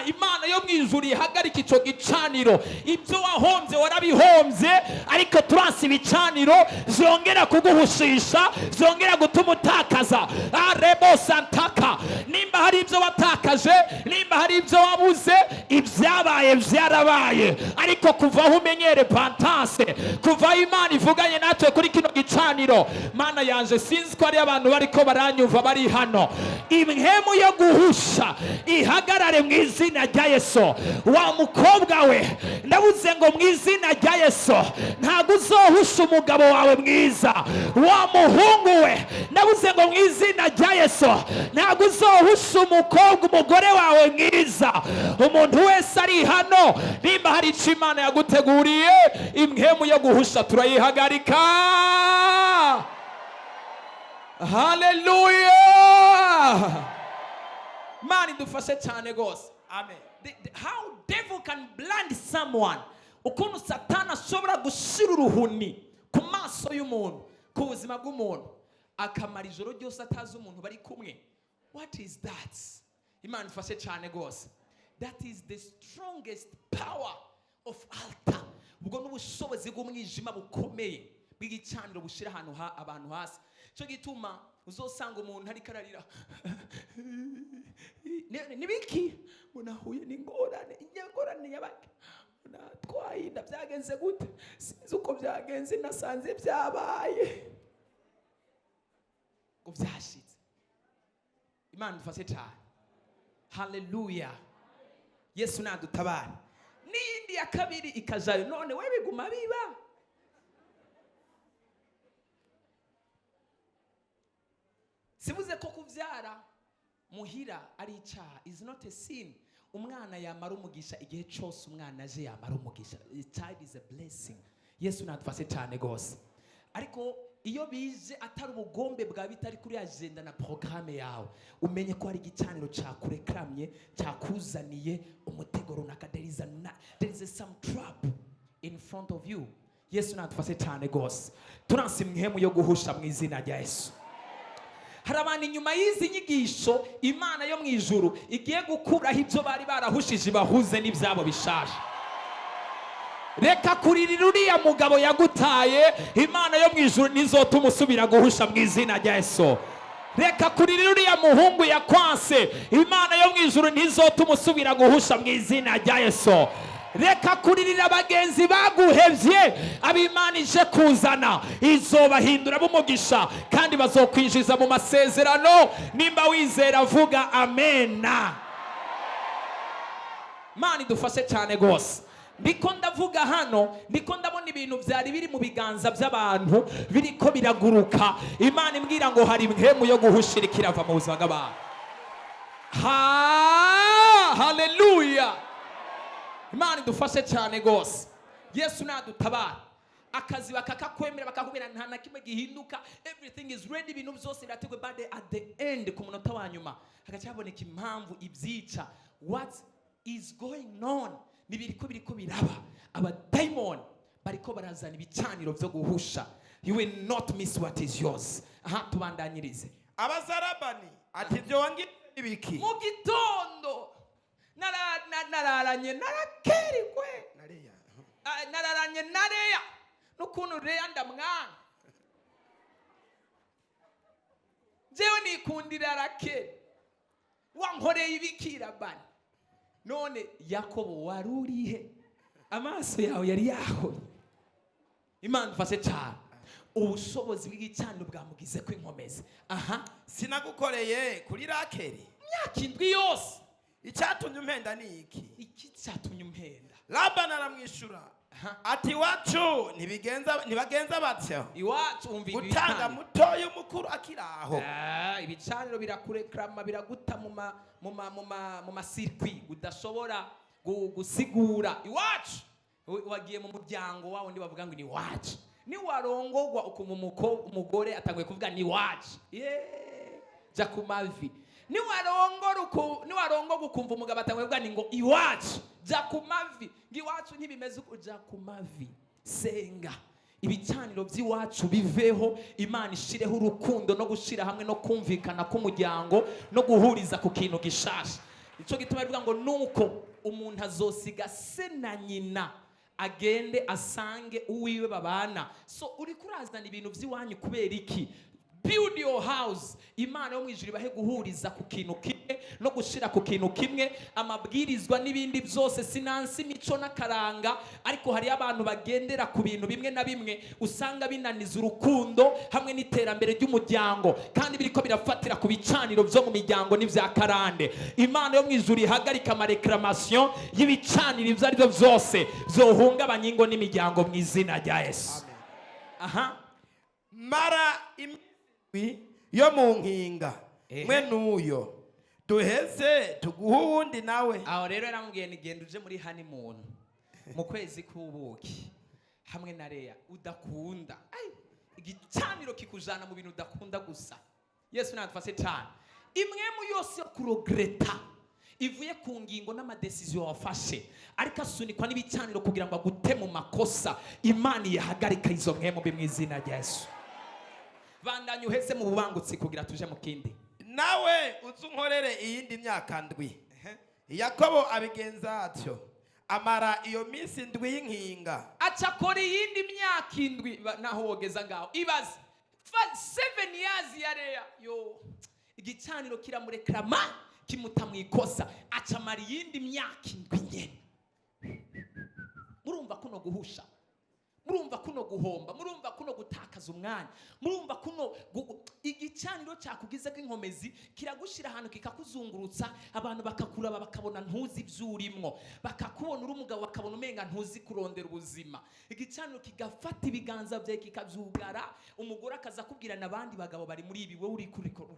A: Imana yo mu ijuru ihagarika ico gicaniro. Ibyo wahombye warabihombye, ariko turansi ibicaniro vyongera kuguhushisha, vyongera gutuma utakaza arebo santaka. Nimba hari ibyo watakaje, nimba hari ibyo wabuze, ibyabaye byarabaye, ariko kuva aho umenyere repentance, kuva aho Imana ivuganye natwe kuri kino gicaniro, Mana yanje, sinzi ko hari abantu bariko baranyumva bari hano, impwemu yo guhusha ihagarare mu izina rya Yesu. Wa mukobwa we, ndabuze ngo mu izina rya Yesu ntabwo uzohusha umugabo wawe mwiza. Wa muhungu we, ndabuze ngo mu izina rya Yesu ntabwo uzohusha umukobwa, umugore wawe mwiza. Umuntu wese ari hano, nimba hari icyo Imana yaguteguriye, impwemu yo guhusha turayihagarika. Haleluya, Imana idufashe cyane rwose.
C: Amen.
A: How devil can blind someone, ukuntu Satani ashobora gushira uruhuni ku maso y'umuntu, ku buzima bw'umuntu, akamara ijoro ryose atazi umuntu bari kumwe. What is that? Imana ifashe cyane rwose. That is the strongest power of altar. Ubwo n'ubushobozi bw'umwijima bukomeye bw'igicaniro bushyira ahantu abantu hasi. Cyo gituma uzosanga umuntu ariko ararira. Nibiki ngo nahuye n'ingorane, ingorane yabaki, natwaye inda, byagenze gute? Sinzi uko byagenze, nasanze byabaye ngo byashitse. Imana idufashe cyane, haleluya. Yesu nadutabara. N'iyindi ya kabiri ikajayo, none we biguma biba. Sivuze ko kubyara muhira ari icyaha, is not a sin. Umwana yamara umugisha igihe cyose, umwana aje yamara umugisha. A child is a blessing. Yesu nadufashe cyane rwose. Ariko iyo bije atari ubugombe bwawe, bitari kuri agenda na porogaramu yawe, umenye ko hari igicaniro cyakurekamye, cyakuzaniye umutego runaka. There is a some trap in front of you. Yesu nadufashe cyane rwose. Turanse impwemu yo guhusha mu izina rya Yesu. Hari abantu inyuma y'izi nyigisho Imana yo mu ijuru igiye gukuraho ibyo bari barahushije, bahuze n'ibyabo bishaje. Reka kuririra uriya mugabo yagutaye, Imana yo mu ijuru ntizotuma usubira guhusha mu izina rya Yesu. Reka kuririra uriya muhungu yakwanse, Imana yo mu ijuru ntizotuma usubira guhusha mu izina rya Yesu. Reka kuririra bagenzi baguhevye, ab'Imana ije kuzana izobahindura b'umugisha kandi bazokwinjiza mu masezerano. Nimba wizera, vuga amena. Mana idufashe cyane rwose. Ndiko ndavuga hano, ndiko ndabona ibintu byari biri mu biganza by'abantu biriko biraguruka. Imana imbwira ngo hari impwemu yo guhushira ikirava mu buzima bw'abantu. Ha, haleluya! Imana idufashe cyane rwose. Yesu nadutabara. Akazi bakakakwemera, bakakubwira nta na kimwe gihinduka, everything is ready, ibintu byose birateguwe, but at the end, ku munota wa nyuma, hagaca haboneka impamvu ibyica. What is going on? Nibiriko biriko biraba. Abadayimoni bariko barazana ibicaniro byo guhusha. You will not miss what is yours. Aha, tubandanyirize.
C: Abaza Labani ati: "Ibyo wangize ibiki?"
A: Mu gitondo nararanye na Rakeri kwe.
C: Na Leya.
A: Ah, nararanye na Leya, n'ukuntu Leya ndamwanga. Jewe nikundira Rakeri. Wankoreye ibiki, Labani? None Yakobo, wari urihe? Amaso yawe yari yahoye. Imana ifashe cyane. Ubushobozi bw'igicaniro bwamugize ko inkomezi. Aha.
C: Sinagukoreye kuri Rakeri
A: Imyaka 7 yose.
C: Icyatumye umpenda ni iki?
A: Iki cyatumye umpenda?
C: Labani aramwishyura
A: Aha.
C: ati: "Iwacu ntibagenza batyo
A: Iwacu, umva,
C: gutanga
A: ibicaniro.
C: mutoya umukuru akiri aho."
A: Ah, ibicaniro birakurekrama, biraguta mu ma circuit udashobora gusigura. Iwacu, wagiye mu muryango wawe, ndi bavuga ngo ni iwacu. Niwarongogwa ukumva umugore atanguye kuvuga ni iwacu, yeah, jya ku mavi. Niwarongogwa ukumva umugabo atanguye kuvuga ni ngo iwacu, jya ku mavi. Ngo iwacu ntibimeze uko, jya ku mavi, senga, ibicaniro by'iwacu biveho. Imana ishireho urukundo no gushyira hamwe no kumvikana k'umuryango no guhuriza ku kintu gishasha. Icyo gituma bivuga ngo nuko umuntu azosiga se na nyina, agende asange uwiwe babana. So uri kurazana ibintu by'iwanyu kubera iki? Build your house. Imana yo mu ijuru ibahe guhuriza ku kintu kimwe no gushyira ku kintu kimwe, amabwirizwa n'ibindi byose. Sinansi imico n'akaranga, ariko hariyo abantu bagendera ku bintu bimwe na bimwe usanga binaniza urukundo hamwe n'iterambere ry'umuryango, kandi biriko birafatira ku bicaniro byo mu miryango n'ibya karande. Imana yo mu ijuru ihagarika ama réclamation y'ibicaniro ibyo ari byo byose byohungabanya ingo n'imiryango mu izina rya Yesu. Aha.
C: Mara iminsi yo mu nkinga mwe n'uyo, duheze tuguhe uwundi nawe.
A: Aho rero yaramubwiye ni genda uje muri honeymoon mu kwezi k'ubuki hamwe na Leya udakunda. Ai, igicaniro kikujana mu bintu udakunda gusa. Yesu natufashe cyane. Imwemu yose yo kuregretta ivuye ku ngingo n'ama décision wafashe, ariko asunikwa n'ibicaniro kugira ngo agute mu makosa, Imana iyahagarika izo mwemu mbi mu izina rya Yesu. Bandanye uheze mu bubangutsi kugira tuje mu kindi.
C: Nawe uze unkorere iyindi myaka 7. Yakobo abigenza atyo, amara iyo minsi 7 y'inkinga.
A: Aca akora iyindi myaka 7. Naho wogeza ngaho, ibaze 7 years ya Leya. Yo, igicaniro kiramurekrama, kimuta mu ikosa, aca amara iyindi myaka 7 nyene. Murumva kuno guhusha, murumva kuno guhomba, murumva kuno gutakaza umwanya, murumva kuno igicaniro cyakugize inkomezi kiragushira ahantu, kikakuzungurutsa, abantu bakakuraba bakabona ntuzi ibyo urimwo, bakakubona uri umugabo bakabona umenga ntuzi kurondera ubuzima. Igicaniro kigafata ibiganza byawe kikabyugara. Umugore akaza akubwira n'abandi bagabo bari muri ibi, wowe uri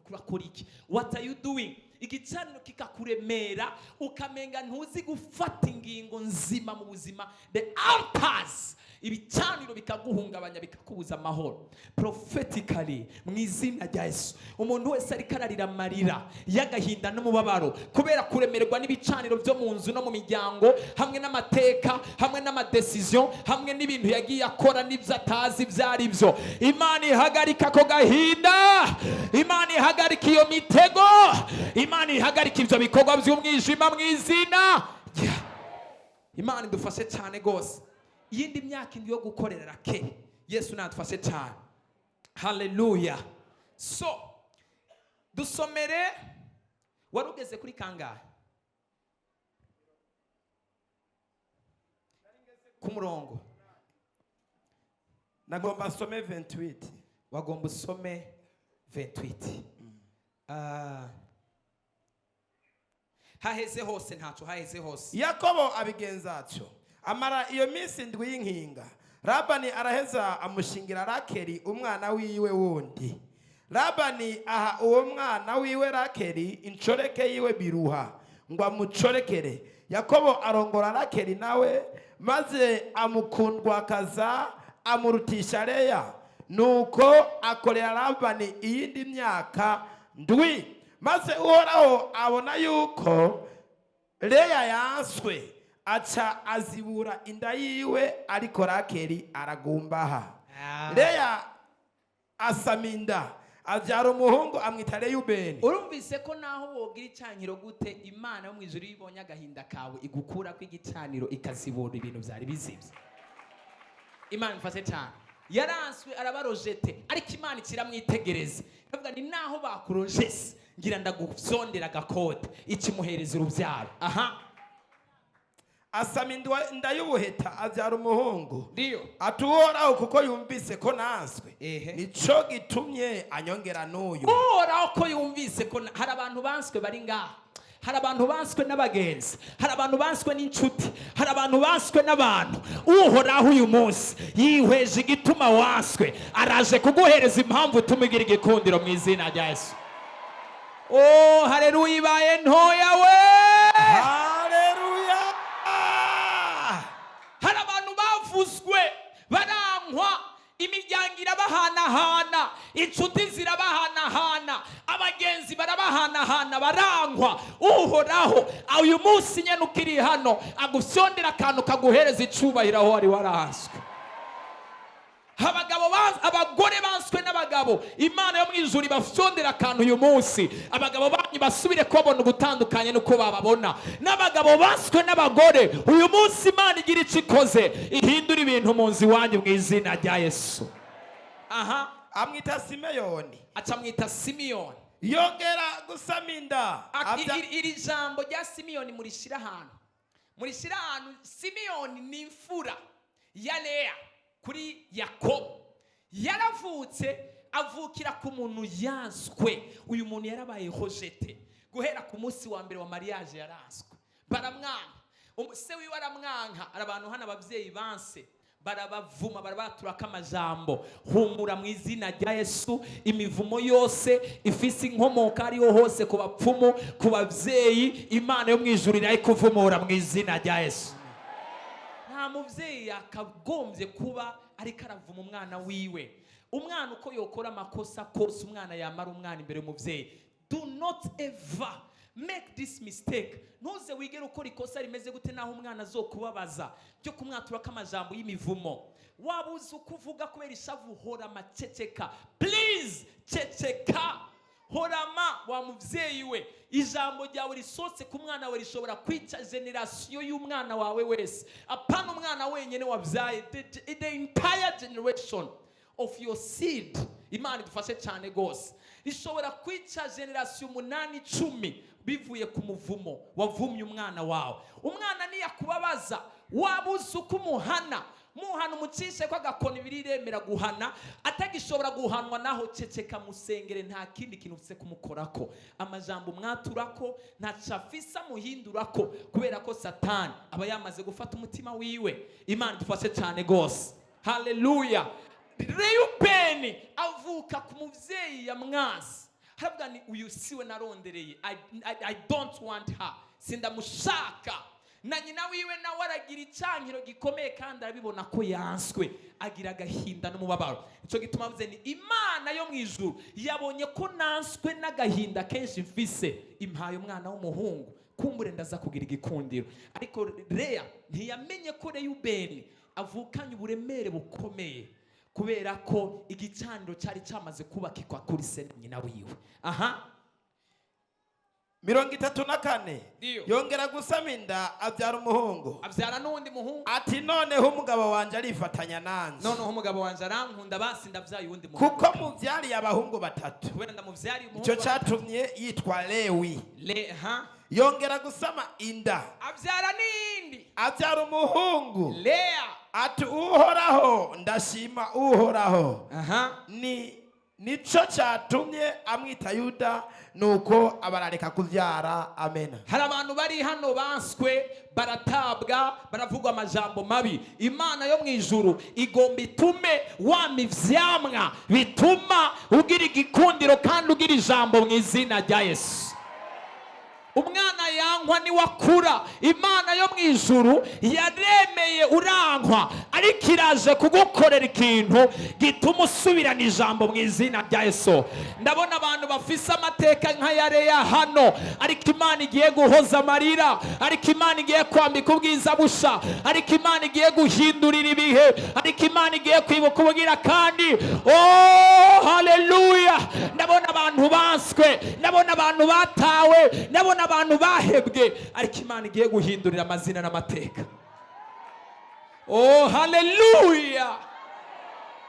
A: kurakora iki? What are you doing? Igicaniro kikakuremera, ukamenga ntuzi gufata ingingo nzima mu buzima. The altars, ibicaniro bikaguhungabanya, bikakubuza amahoro. Prophetically, mu izina rya Yesu, umuntu wese ariko ararira amarira y'agahinda n'umubabaro kubera kuremererwa n'ibicaniro byo mu nzu no mu miryango, hamwe n'amateka, hamwe n'ama décision, hamwe n'ibintu yagiye akora n'ibyo atazi ibyo ari byo, Imana ihagarika ako gahinda, Imana ihagarika iyo mitego, Imana ihagarika ibyo bikorwa by'umwijima mu izina rya. Imana idufashe cyane rwose. Iyindi myaka 7 yo gukorera Rakeri. Yesu nadufashe cyane. Haleluya! So dusomere, wari ugeze kuri kangahe ku murongo?
C: Nagomba nsome 28.
A: Wagomba usome 28. Ah. Haheze hose, ntaco haheze hose.
C: Yakobo abigenza atyo. Amara iyo minsi 7 y'inkinga. Labani araheza amushingira Rakeli umwana wiwe wundi. Labani aha uwo mwana wiwe Rakeli incoreke yiwe Biruha ngo amucorekere. Yakobo arongora Rakeli nawe, maze amukundwakaza, amurutisha Leya. Nuko akorera Labani iyindi myaka 7. Maze Uhoraho abona yuko Leya yanswe, aca azibura inda yiwe, ariko Rakeli aragumbaha. Leya asama inda, abyara umuhungu, amwita Reyubeni.
A: Urumvise ko naho wogira icaniro gute, Imana yo mu ijuru iyo ibonye agahinda kawe igukura ko igicaniro, ikazibura ibintu byari bizibye. Imana ifashe cyane. Yaranswe, araba rejeté, ariko Imana ikiramwitegereza, iravuga ni naho bakurojese ngira ndagusondera agakote, ikimuhereza urubyaro. Aha.
C: Asama inda y'ubuheta, abyara umuhungu.
A: Ndiyo.
C: Ati: "Uhoraho kuko yumvise ko nanswe, nico gitumye anyongera n'uyu."
A: Uhoraho ko yumvise ko hari abantu banswe bari ngaha, hari abantu banswe n'abagenzi, hari abantu banswe n'inshuti, hari abantu banswe n'abantu. Uhoraho uyu munsi yihweje igituma wanswe, araje kuguhereza impamvu utuma ugira igikundiro mu izina rya Yesu. Oh, haleluya ibaye ntoya we!
C: Haleluya!
A: Hari abantu bavuzwe, barankwa, imiryango irabahanahana, inshuti zirabahanahana, abagenzi barabahanahana, barankwa. Uhoraho uyu munsi nyine ukiri hano agusondera akantu kaguhereza icubahiro aho wari waranswe. Abagabo abagore banswe n'abagabo, Imana yo mu ijuru ibafyondera akantu uyu munsi, abagabo banyu basubire kubabona ugutandukanye n'uko bababona. N'abagabo banswe n'abagore, uyu munsi Imana igira icyo ikoze, ihindura ibintu mu nzu iwanyu mu izina rya Yesu. Aha.
C: Amwita Simeyoni.
A: Acamwita Simiyoni.
C: Yongera gusama inda.
A: Iri jambo rya Simiyoni murishyira ahantu, murishyira ahantu. Simiyoni ni imfura ya Leya kuri Yakobo. Yaravutse, avukira ku muntu yanswe. Uyu muntu yarabaye rejeté guhera ku munsi wa mbere wa mariage. Yaranswe, baramwanka. Se wiwe aramwanka. Hari abantu hano ababyeyi banse, barabavuma, barabaturako amajambo. Humura mu izina rya Yesu, imivumo yose ifise inkomoko ariho hose, ku bapfumu, ku babyeyi, Imana yo mu ijuru irayikuvumura mu izina rya Yesu. Nta mubyeyi yakagombye kuba ariko aravuma umwana wiwe. Umwana uko yokora amakosa kose, umwana yamara umwana imbere y'umubyeyi. Do not ever make this mistake. Ntuze wigere ukora ikosa rimeze gute, naho umwana azokubabaza, ryo kumwaturako amajambo y'imivumo. Waba uzi uko uvuga kubera ishavu, hora amaceceka. Please, ceceka, horama wa mubyeyi we. Ijambo ryawe risohotse ku mwana we rishobora kwica génération y'umwana wawe wese, apana umwana wenyine wabyaye, the entire generation of your seed. Imana idufashe cyane rwose. Rishobora kwica génération 8, 10 bivuye ku muvumo wavumye umwana wawe. Umwana niyakubabaza, waba uzi uko umuhana, muhana, umucishe ko agakoni, biriremera guhana. Atagishobora guhanwa naho, ceceka, musengere. Nta kindi kintu ufise kumukorako. Amajambo mwaturako ntaco afise amuhindurako, kubera ko Satani aba yamaze gufata umutima wiwe. Imana idufashe cyane rwose. Haleluya! Reyubeni avuka ku muvyeyi yamwasi, haravuga ni uyu siwe narondereye. I don't want her, sindamushaka. Na nyina wiwe nawe aragira icankiro gikomeye, kandi arabibona ko yanswe, agira agahinda n'umubabaro. Icyo gituma avuze ni Imana yo mu ijuru yabonye ko nanswe n'agahinda kenshi mfise, impaye umwana w'umuhungu, kumbure ndaza kugira igikundiro. Ariko Leya ntiyamenye ko Reyubeni avukanye uburemere bukomeye, kubera ko igicaniro cyari cyamaze kubakikwa kuri se na nyina wiwe. Aha.
C: 34.
A: Ndiyo.
C: Yongera gusama inda, abyara umuhungu.
A: Abyara n'uwundi muhungu.
C: Ati: "Noneho umugabo wanjye arifatanya nanjye."
A: Noneho umugabo wanjye arankunda, basi ndabyaye uwundi muhungu.
C: Kuko mubyariye abahungu batatu.
A: Kubera ndamubyariye umuhungu.
C: Icyo cyatumye yitwa Lewi.
A: Le ha.
C: Yongera gusama inda.
A: Abyara n'iyindi.
C: Abyara umuhungu.
A: Leya.
C: Ati: "Uhoraho, ndashima Uhoraho."
A: Aha.
C: Ni Nico cyatumye amwita Yuda, nuko abarareka kubyara. Amena.
A: Hari abantu bari hano banswe, baratabwa, baravugwa amajambo mabi. Imana yo mu ijuru igomba itume wama ivyamwa bituma ugira igikundiro kandi ugira ijambo mu izina rya Yesu. Umwana yankwa niwakura. Imana yo mu ijuru yaremeye urankwa, ariko iraje kugukorera ikintu gituma usubirana ijambo mu izina rya Yesu. Ndabona abantu bafise amateka nk'aya Leya hano, ariko Imana igiye guhoza amarira, ariko Imana igiye kwambika ubwiza busha, ariko Imana igiye guhindurira ibihe, ariko Imana igiye kwibuka ubugira kandi. Oh, haleluya! Ndabona abantu banswe, ndabona abantu batawe, ndabona abantu bahebwe, ariko Imana igiye guhindurira amazina n'amateka. Oh, haleluya!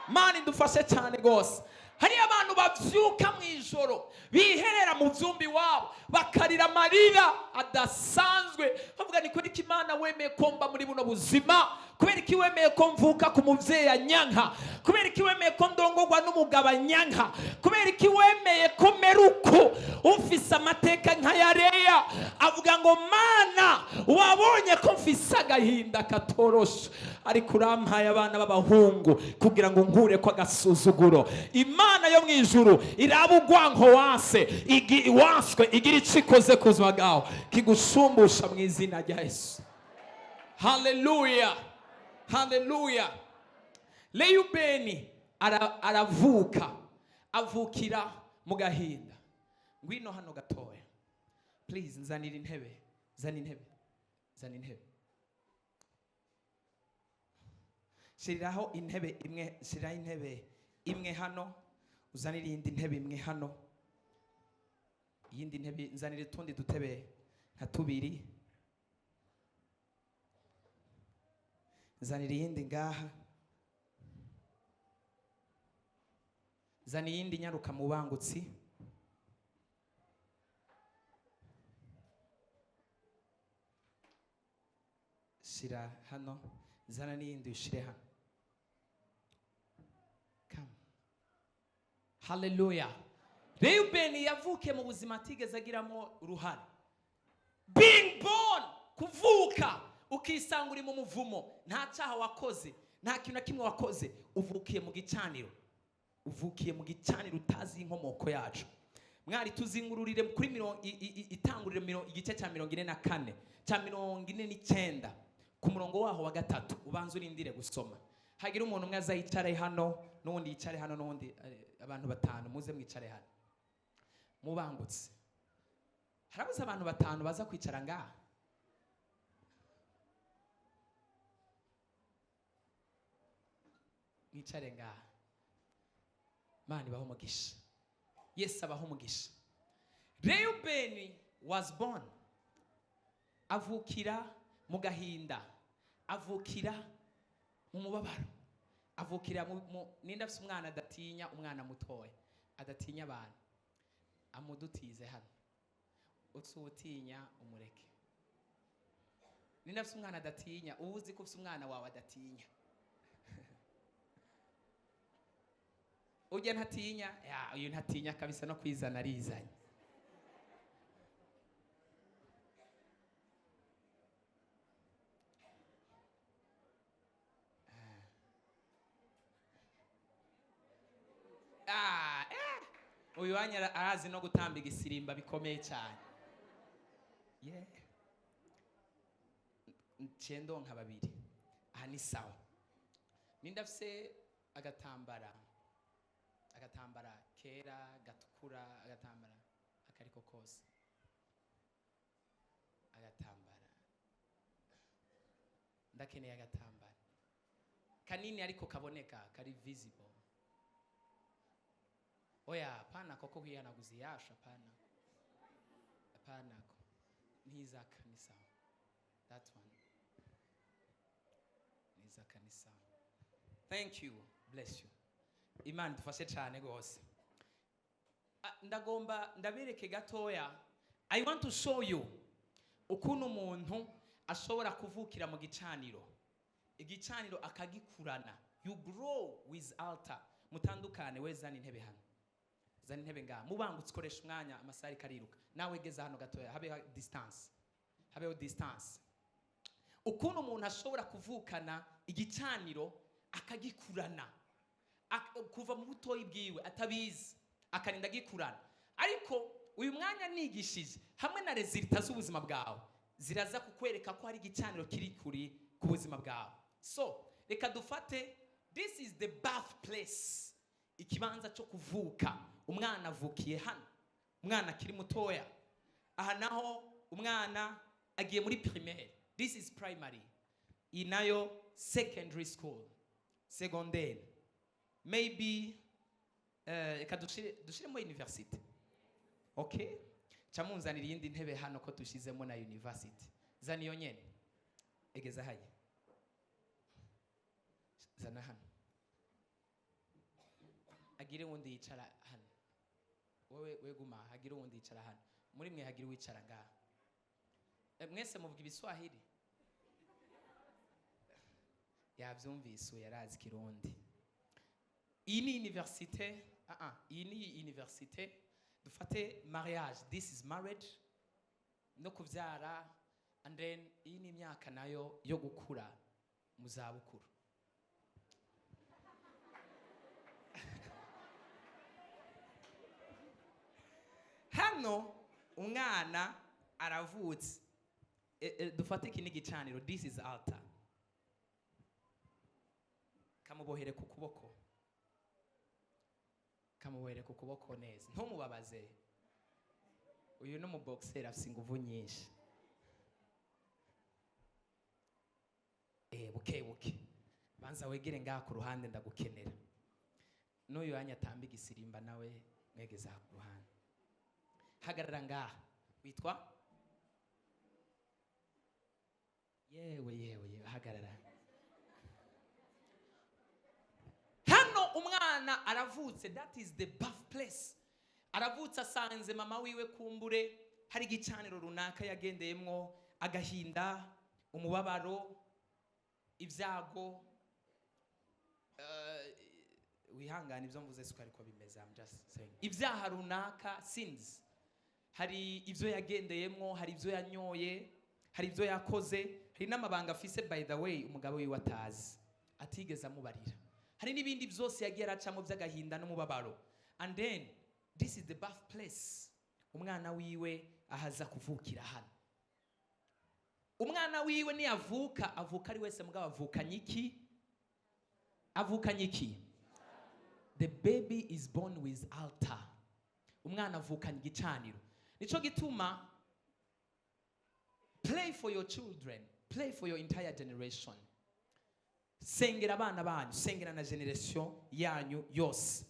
A: Mana idufashe cyane rwose. Hariyo abantu babyuka mu ijoro, biherera mu byumba iwabo, bakarira amarira adasanzwe, bavuga: "Ni kubera ko Imana wemeye ko mba muri buno buzima? Kubera ko wemeye ko mvuka ku mubyeyi anyanka? Kubera ko wemeye ko ndongorwa n'umugabo anyanka? Kubera ko wemeye ko mera uko?" Ufise amateka nk'aya Leya avuga ngo: "Mana, wabonye ko mfise agahinda katoroshe, ariko urampaye abana b'abahungu kugira ngo nkure ko agasuzuguro." Imana yo mu ijuru iraba urwanko wanse wanswe, igira icyo ikoze ku buzima bwawe kigushumbusha mu izina rya Yesu. Haleluya, haleluya! Reyubeni aravuka, avukira mu gahinda. Ngwino hano gatoya, please. Nzanira intebe, zana intebe, zana intebe. Shyiriraho intebe imwe, shyiraho intebe imwe hano, uzanire iyindi ntebe imwe hano, iyindi ntebe. Nzanire utundi dutebe nka tubiri. Nzanira iyindi ngaha, zana iyindi. Nyaruka mu bangutsi. Shira hano, zana n'iyindi uyishire hano. Come. Haleluya! Reyubeni yavukiye mu buzima atigeze agiramo uruhare. Being born, kuvuka ukisanga uri mu muvumo, nta cyaha wakoze, nta kintu na kimwe wakoze, uvukiye mu gicaniro, uvukiye mu gicaniro utazi inkomoko yacu. Mwari tuzingururire kuri mirongo itanguriro igice cya 44, cya 49, ku murongo waho wa 3. Ubanza urindire gusoma, hagira umuntu umwe aza yicare hano, n'uwundi yicare hano, n'uwundi. Abantu batanu muze mwicare hano mubangutse. Harabuze abantu batanu baza kwicara ngaha. Mwicare ngaha. Mana ibaho umugisha, Yesu abaho umugisha. Reyubeni was born, avukira mu gahinda, avukira mu mubabaro, avukira mu. Ninde afite umwana adatinya, umwana mutoya adatinya abantu? Amudutize hano. Utinya umureke. Ninde afite umwana adatinya? Uba uzi ko ufite umwana wawe adatinya. Ujya ntatinya ya, uyu ntatinya kabisa, no kwizana arizanye. Ah, uyu wanya arazi no gutamba igisirimba bikomeye cyane. Yeah. Ncendo nka babiri aha ni sawa. Ninde afise agatambara, agatambara kera, gatukura, agatambara akariko kose, agatambara? Ndakeneye agatambara kanini ariko kaboneka, kari visible. Oya, hapana koko kwihanaguza iyashu, hapana, hapana ko ntizaka, ni sawa. That one, nizaka, ni sawa. Thank you, bless you. Imana idufashe cyane rwose. Ah, ndagomba ndabereke gatoya. I want to show you ukuntu umuntu ashobora kuvukira mu gicaniro, igicaniro akagikurana. You grow with altar. Mutandukane, wezana intebe hano. Zana intebe ngaha. Mubangutse, ukoresha umwanya, amasaha ariko ariruka. Nawe geza hano gatoya, habeho distance, habeho distance. Ukuntu umuntu ashobora kuvukana igicaniro, akagikurana kuva mu butoyi bwiwe atabizi, akarinda agikurana. Ariko uyu mwanya nigishije hamwe na résultats z'ubuzima bwawe ziraza kukwereka ko hari igicaniro kiri kuri ku buzima bwawe. So reka dufate, this is the birth place, ikibanza cyo kuvuka. Umwana avukiye hano, umwana akiri mutoya. Aha naho umwana agiye muri primaire, this is primary. Iyi nayo secondary school, secondaire maybe. Reka dushiremo university. Okay, ca munzanira iyindi ntebe hano ko dushizemo na university. Zana iyo nyene, egeza haya, zana hano, agire wundi yicara hano. Wewe we guma, hagire wundi yicara hano muri mwe, hagire uwicara ngaha. Mwese muvuga ibiswahili? Yabyumvise uyu, yarazi Kirundi. Iyi ni université. Ah ah, iyi ni université. Dufate mariage, this is marriage no kubyara. And then iyi ni imyaka nayo yo gukura mu zabukuru. Hano umwana aravutse. Dufate iki ni igicaniro, this is altar. Kamubohere ku kuboko, kamubohere ku kuboko neza, ntumubabaze. Uyu ni umubokiseri, afite inguvu nyinshi. Buke buke, banza wegere ngaha ku ruhande, ndagukenera. N'uyu yanya atamba igisirimba nawe mwegeze aha ku ruhande. Hagarara ngaha. Witwa? Yewe yewe yewe, hagarara hano. Umwana aravutse, that is the birth place. Aravutse, asanze mama wiwe kumbure hari igicaniro runaka yagendeyemwo, agahinda, umubabaro, ibyago. Wihangane, ibyo mvuze siko ariko bimeze, I'm just saying. Ibyaha runaka, sins, hari ibyo yagendeyemwo, hari ibyo yanyoye, hari ibyo yakoze, hari n'amabanga afise, by the way, umugabo wiwe atazi, atigeze amubarira. Hari n'ibindi byose yagiye aracamo by'agahinda n'umubabaro. And then this is the birth place. Umwana wiwe ahaza kuvukira hano. Umwana wiwe niyavuka, avuka ari wese, mugabo avukanye iki? Avukanye iki? The baby is born with altar. Umwana avukanye igicaniro. Nico gituma pray for your children, pray for your entire generation. Sengera abana banyu, sengera na generation yanyu yose.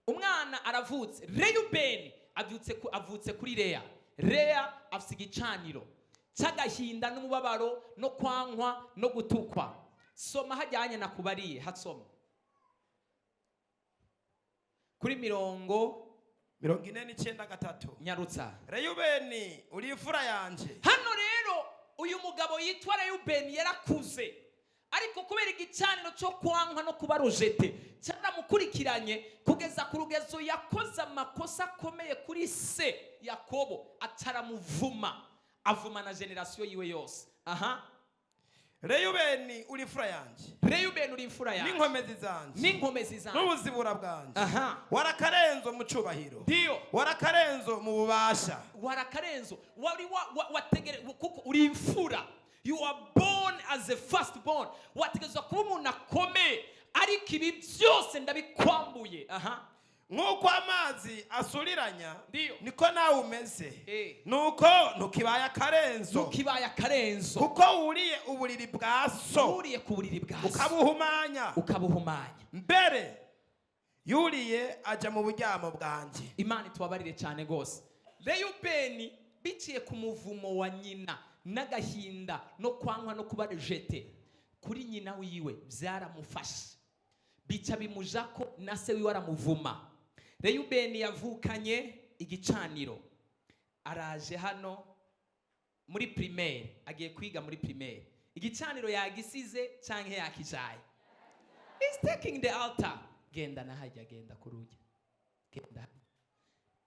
A: Umwana aravutse, Reyubeni avutse kuri Leya. Leya afite igicaniro cy'agahinda n'umubabaro no kwankwa no gutukwa. Soma hajyanye na kubariye, hasoma kuri mirongo
C: 49:3.
A: Nyarutsa.
C: Reyubeni, uri imfura yanje.
A: Hano rero uyu mugabo yitwa Reyubeni yarakuze, ariko kubera igicaniro cyo kwankwa no kuba rejeté cyaramukurikiranye kugeza ku rugezo yakoze amakosa akomeye kuri se Yakobo, ataramuvuma, avuma na génération yiwe yose. Aha.
C: Reyubeni, uri imfura yanje,
A: Reyubeni, uri imfura yanjye,
C: n'inkomezi zanje,
A: n'inkomezi zanjye,
C: n'ubuzibura bwanje. Warakarenzo mu cubahiro,
A: ndiyo
C: warakarenzo mu bubasha.
A: Warakarenzo, wari wategere kuko uri imfura. You are born as a first born, wategerezwa kuba umuntu akomeye, ariko ibi byose ndabikwambuye. Aha.
C: Nk'uko amazi asuriranya, niko nawe umeze. Nuko ntukibaye akarenzo,
A: ntukibaye akarenzo,
C: kuko wuriye uburiri bwa so,
A: wuriye ku buriri bwa so,
C: ukabuhumanya.
A: Ukabuhumanya.
C: Mbere yuriye aja mu buryamo bwanjye.
A: Imana itubabarire cyane rwose. Reyubeni, biciye ku muvumo wa nyina n'agahinda no kwankwa no kuba rejeté kuri nyina wiwe, byaramufashe bica bimuja ko na se wiwe aramuvuma. Reyubeni yavukanye igicaniro, araje hano muri primaire, agiye kwiga muri primaire. Igicaniro yagisize canke yakijaye? He's taking the altar. Genda na hajya, genda kurujya, genda.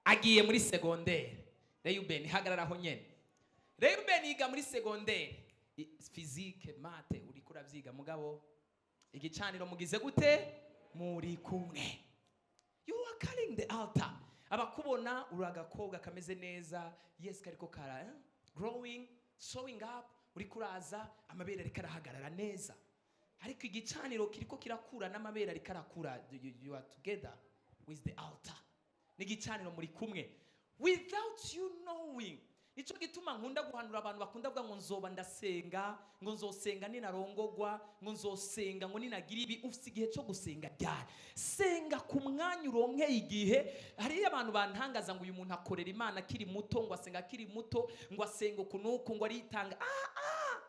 A: Agiye muri segondere. Reyubeni, hagarara aho nyene. Reyubeni yiga muri segondere, physique, maths, uriko uravyiga, mugabo igicaniro mugize gute? Muri kumwe. You are carrying the altar. Abakubona uri agakobwa kameze neza, yes, kariko kara growing, showing up, uriko uraza, amabere ariko arahagarara neza, ariko igicaniro kiriko kirakura n'amabere ariko arakura. You are together with the altar, n'igicaniro muri kumwe without you knowing. Nico gituma nkunda guhanura abantu bakunda kuvuga ngo nzoba ndasenga, ngo nzosenga ninarongogwa, ngo nzosenga ngo ninagira ibi. Ufite igihe cyo gusenga ryari? Senga ku mwanya uronkeye igihe. Hariyo abantu bantangaza ngo uyu muntu akorera Imana akiri muto, ngo asenga akiri muto, ngo asenga uku n'uku, ngo aritanga. Ah, ah.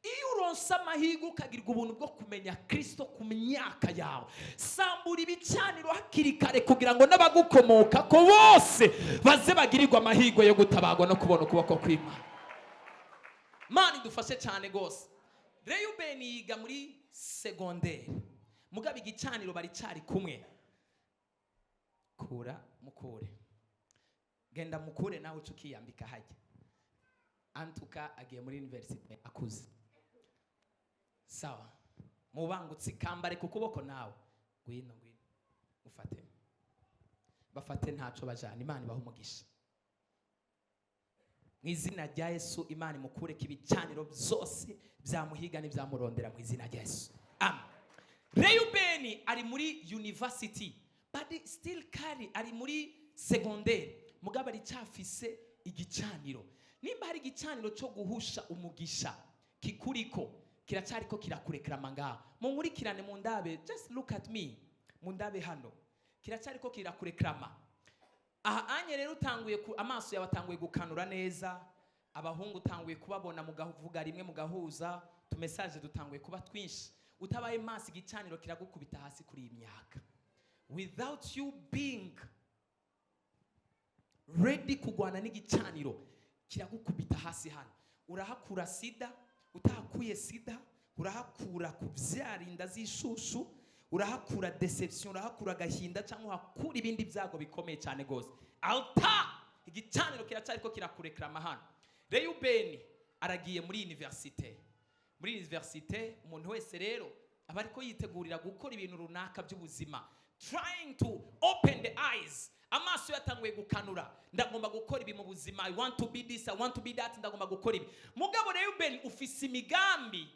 A: Iyo uronse amahirwe, ukagirwa ubuntu bwo kumenya Kirisito ku myaka yawe, sambura ibicaniro hakiri kare kugira ngo n'abagukomoka ko bose baze bagirirwe amahirwe yo gutabagwa no kubona ukuboko kw'Imana. Mana idufashe cyane rwose. Reyubeni yiga muri segonderi, mugabo igicaniro bari cyari kumwe. Kura mukure, genda mukure nawe uca ukiyambika hajya. Antuka agiye muri université akuze. Sawa, mubangutse ikambare ku kuboko nawe. Ngwino, ngwino mufate, bafate, ntaco bajana. Imana ibaha umugisha mu izina rya Yesu. Imana imukureko ibicaniro byose byamuhiga n'ibyamurondera mu izina rya Yesu, amen. Reyubeni ari muri university, but still kari ari muri segonderi, mugabo aracyafise igicaniro. Nimba hari igicaniro cyo guhusha umugisha kikuriko, kiracyariko kirakurekrama ngaho. Munkurikirane, mundabe, just look at me, mundabe hano. Kiracyariko kirakurekrama aha anye. Rero utanguye amaso yawe atanguye gukanura neza, abahungu utanguye kubabona, mugavuga rimwe, mugahuza, tumessage dutanguye kuba twinshi. Utabaye maso, igicaniro kiragukubita hasi kuri iyi myaka without you being ready kugwana n'igicaniro. Kiragukubita hasi hano, urahakura sida. Utahakuye sida, urahakura kubyara inda z'ishushu, urahakura deception, urahakura agahinda, cyangwa uhakura ibindi byago bikomeye cyane rwose. Altar, igicaniro kiracyariko kirakurekrama hano. Reyubeni aragiye muri université. Muri université, umuntu wese rero aba ariko yitegurira gukora ibintu runaka by'ubuzima, trying to open the eyes, amaso yatanguye gukanura. Ndagomba gukora ibi mu buzima, I want to be this, I want to be that, ndagomba gukora ibi. Mugabo Reyubeni, ufise imigambi,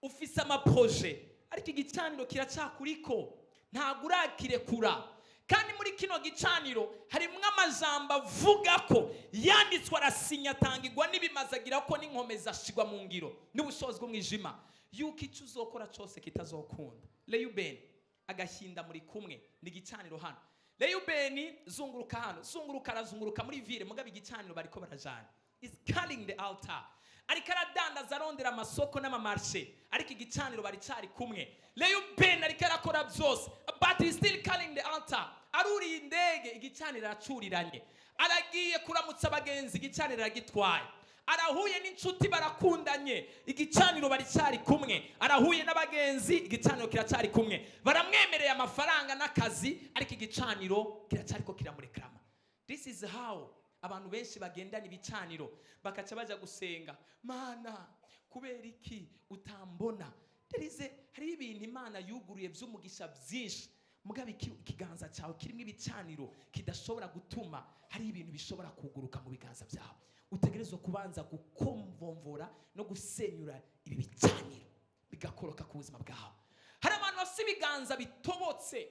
A: ufise amaprojets, ariko igicaniro kiracyakuriko, ntabwo urakirekura. Kandi muri kino gicaniro harimwo amajambo avuga ko yanditswe, arasinya, atangirwa n'ibimaze, agira ko n'inkomezi, ashigwa mu ngiro n'ubushobozi bw'umwijima, yuko icyo uzokora cyose kitazokunda. Reyubeni, agahinda muri kumwe ni igicaniro hano. Reyubeni, zunguruka hano, zunguruka, arazunguruka muri ville, mugabo igicaniro bariko barajana, is carrying the altar. Ariko aradandaza, arondera amasoko n'amamarché, ariko igicaniro bari cyari kumwe. Reyubeni ariko arakora byose, but he still carrying the altar. Aruriye indege, igicaniro aracuriranye. Aragiye kuramutsa abagenzi, igicaniro aragitwaye. Arahuye n'inshuti, barakundanye, igicaniro bari cyari kumwe. Arahuye n'abagenzi, igicaniro kiracyari kumwe. Baramwemereye amafaranga n'akazi, ariko igicaniro kiracyariko kiramurekrama. This is how abantu benshi bagendana ibicaniro, bakaca baja gusenga: "Mana, kubera iki utambona?" There is hariho ibintu Imana yuguruye by'umugisha byinshi, mugabo ikiganza cyawe kirimo ibicaniro kidashobora gutuma hari ibintu bishobora kuguruka mu biganza byawe. Utegerezwa kubanza gukomvomvora no gusenyura ibi bicaniro, bigakoroka ku buzima bwawe. Hari abantu bafite ibiganza bitobotse,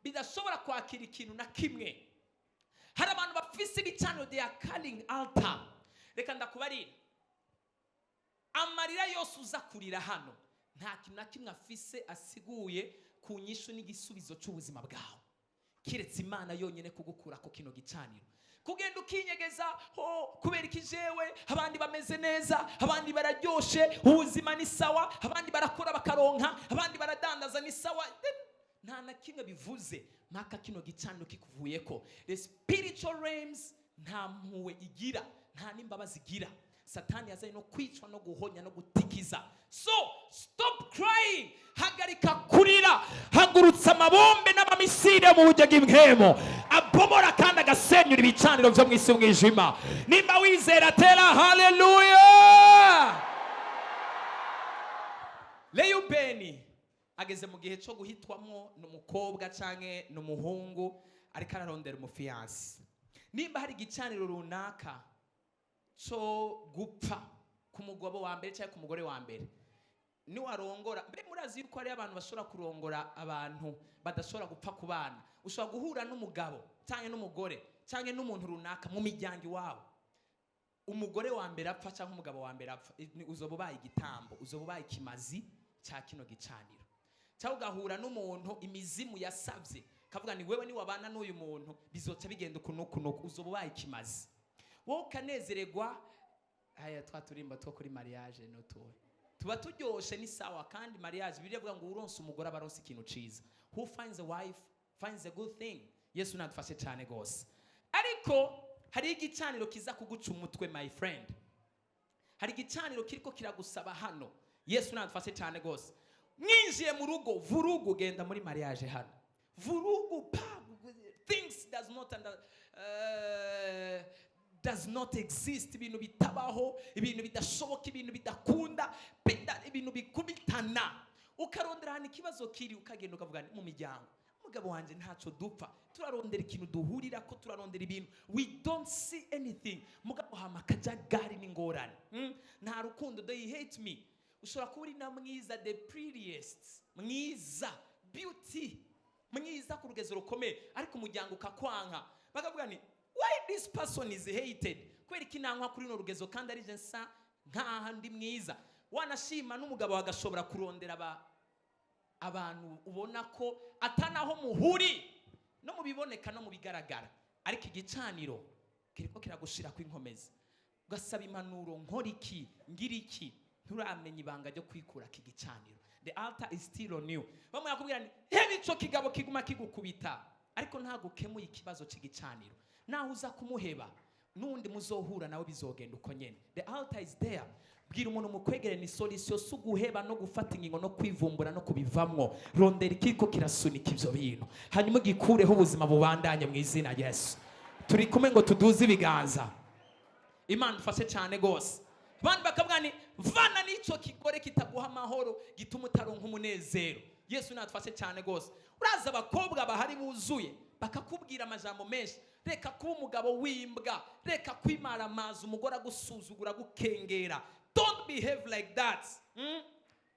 A: bidashobora kwakira ikintu na kimwe. Hari abantu bafise ibicaniro, they are carrying altar. Reka ndakubarira, amarira yose uza kurira hano nta kintu na kimwe afise asiguye ku nyishu n'igisubizo cy'ubuzima bwawe, kiretse Imana yonyine kugukura ku kino gicaniro. Kugenda ukinyegeza ho, kubera iki jewe? Abandi bameze neza, abandi bararyoshe, ubuzima ni sawa, abandi barakora bakaronka, abandi baradandaza, ni sawa. Then, nta na kimwe bivuze mpaka kino gicaniro kikuvuyeko. The spiritual realms nta mpuhwe igira, nta n'imbabazi igira. Satani yazanye no kwicwa no guhonya no gutikiza. So Stop crying, hagarika kurira. Hagurutsa amabombe n'amamisire mu buryo bw'impwemu, abomora kandi agasenyura ibicaniro byo mu isi y'umwijima. Nimba wizera, tera haleluya. Reyubeni ageze mu gihe cyo guhitwamwo ni umukobwa canke ni umuhungu, ariko ararondera umufiancé. Nimba hari igicaniro runaka cyo gupfa ku mugabo wa mbere cyangwa ku mugore wa mbere, niwarongora, mbe murazi yuko hariyo abantu bashobora kurongora abantu badashobora gupfa ku bana? Ushobora guhura n'umugabo cyangwa n'umugore cyangwa n'umuntu runaka mu miryango iwabo, umugore wa mbere apfa cyangwa umugabo wa mbere apfa, uzoba ubaye igitambo, uzoba ubaye ikimazi cya kino gicaniro. Cyangwa ugahura n'umuntu imizimu yasabye, kavuga ni wewe niwabana n'uyu muntu bizoca bigenda uku n'uku n'uku, uzoba ubaye ikimazi. Wowe ukanezererwa aya twa turimbo two kuri mariage n'utuwe tuba turyoshe, ni sawa. Kandi mariage, Bibiliya ivuga ngo uronse umugore aba aronse ikintu ciza. Who finds a wife finds a good thing. Yesu nadufashe cyane gose. Ariko hari igicaniro kiza kuguca umutwe, my friend. Hari igicaniro kiriko kiragusaba hano. Yesu nadufashe cyane gose. Mwinjiye mu rugo, vurugu, genda muri mariage hano, vurugu pa, things does not exist, ibintu bitabaho, ibintu bidashoboka, ibintu bidakunda, ibintu bikubitana. Ukarondera ahantu ikibazo kiri, ukagenda ukavuga ni mu miryango, umugabo wanjye ntacyo dupfa, turarondera ikintu duhurira ko, turarondera ibintu, we don't see anything. Mugabo hama akajagari n'ingorane. Nta rukundo, they hate me. Ushobora kuba uri na mwiza, the prettiest, mwiza, beauty, mwiza ku rugezo rukomeye, ariko umuryango ukakwanka, bakavuga ni why this person is hated? Kubera iki nankwa kuri runo rugezo kandi ari je nsa nkaha ndi mwiza? Wanashima n'umugabo agashobora kurondera abantu ubona ko atanaho muhuri no mu biboneka no mu bigaragara, ariko igicaniro kiriko kiragushira kw'inkomezi, ugasaba impanuro: nkora iki? Ngira iki? Nturamenya ibanga ryo kwikura iki gicaniro. The altar is still on you. Bamwe bakubwira ni heba ico kigabo kiguma kigukubita, ariko ntabwo ukemuye ikibazo cy'igicaniro. Naho uza kumuheba, n'undi muzohura nawe bizogenda uko nyene. The altar is there. Bwira umuntu mukwegere ni solution si uguheba no gufata ingingo no kwivumbura no kubivamwo. Rondera ikiriko kirasunika ivyo bintu, hanyuma ugikureho, ubuzima bubandanye mu izina rya Yesu. Turi kumwe ngo tuduze ibiganza. Imana ifashe cyane rwose. Abandi bakavuga ni vana n'icyo kigore kitaguha amahoro, gituma utaronka umunezero. Yesu natufashe cyane rwose. Uraza abakobwa bahari buzuye, bakakubwira amajambo menshi: reka kuba umugabo w'imbwa, reka kwimara amazi, umugore agusuzugura, agukengera, don't behave like that.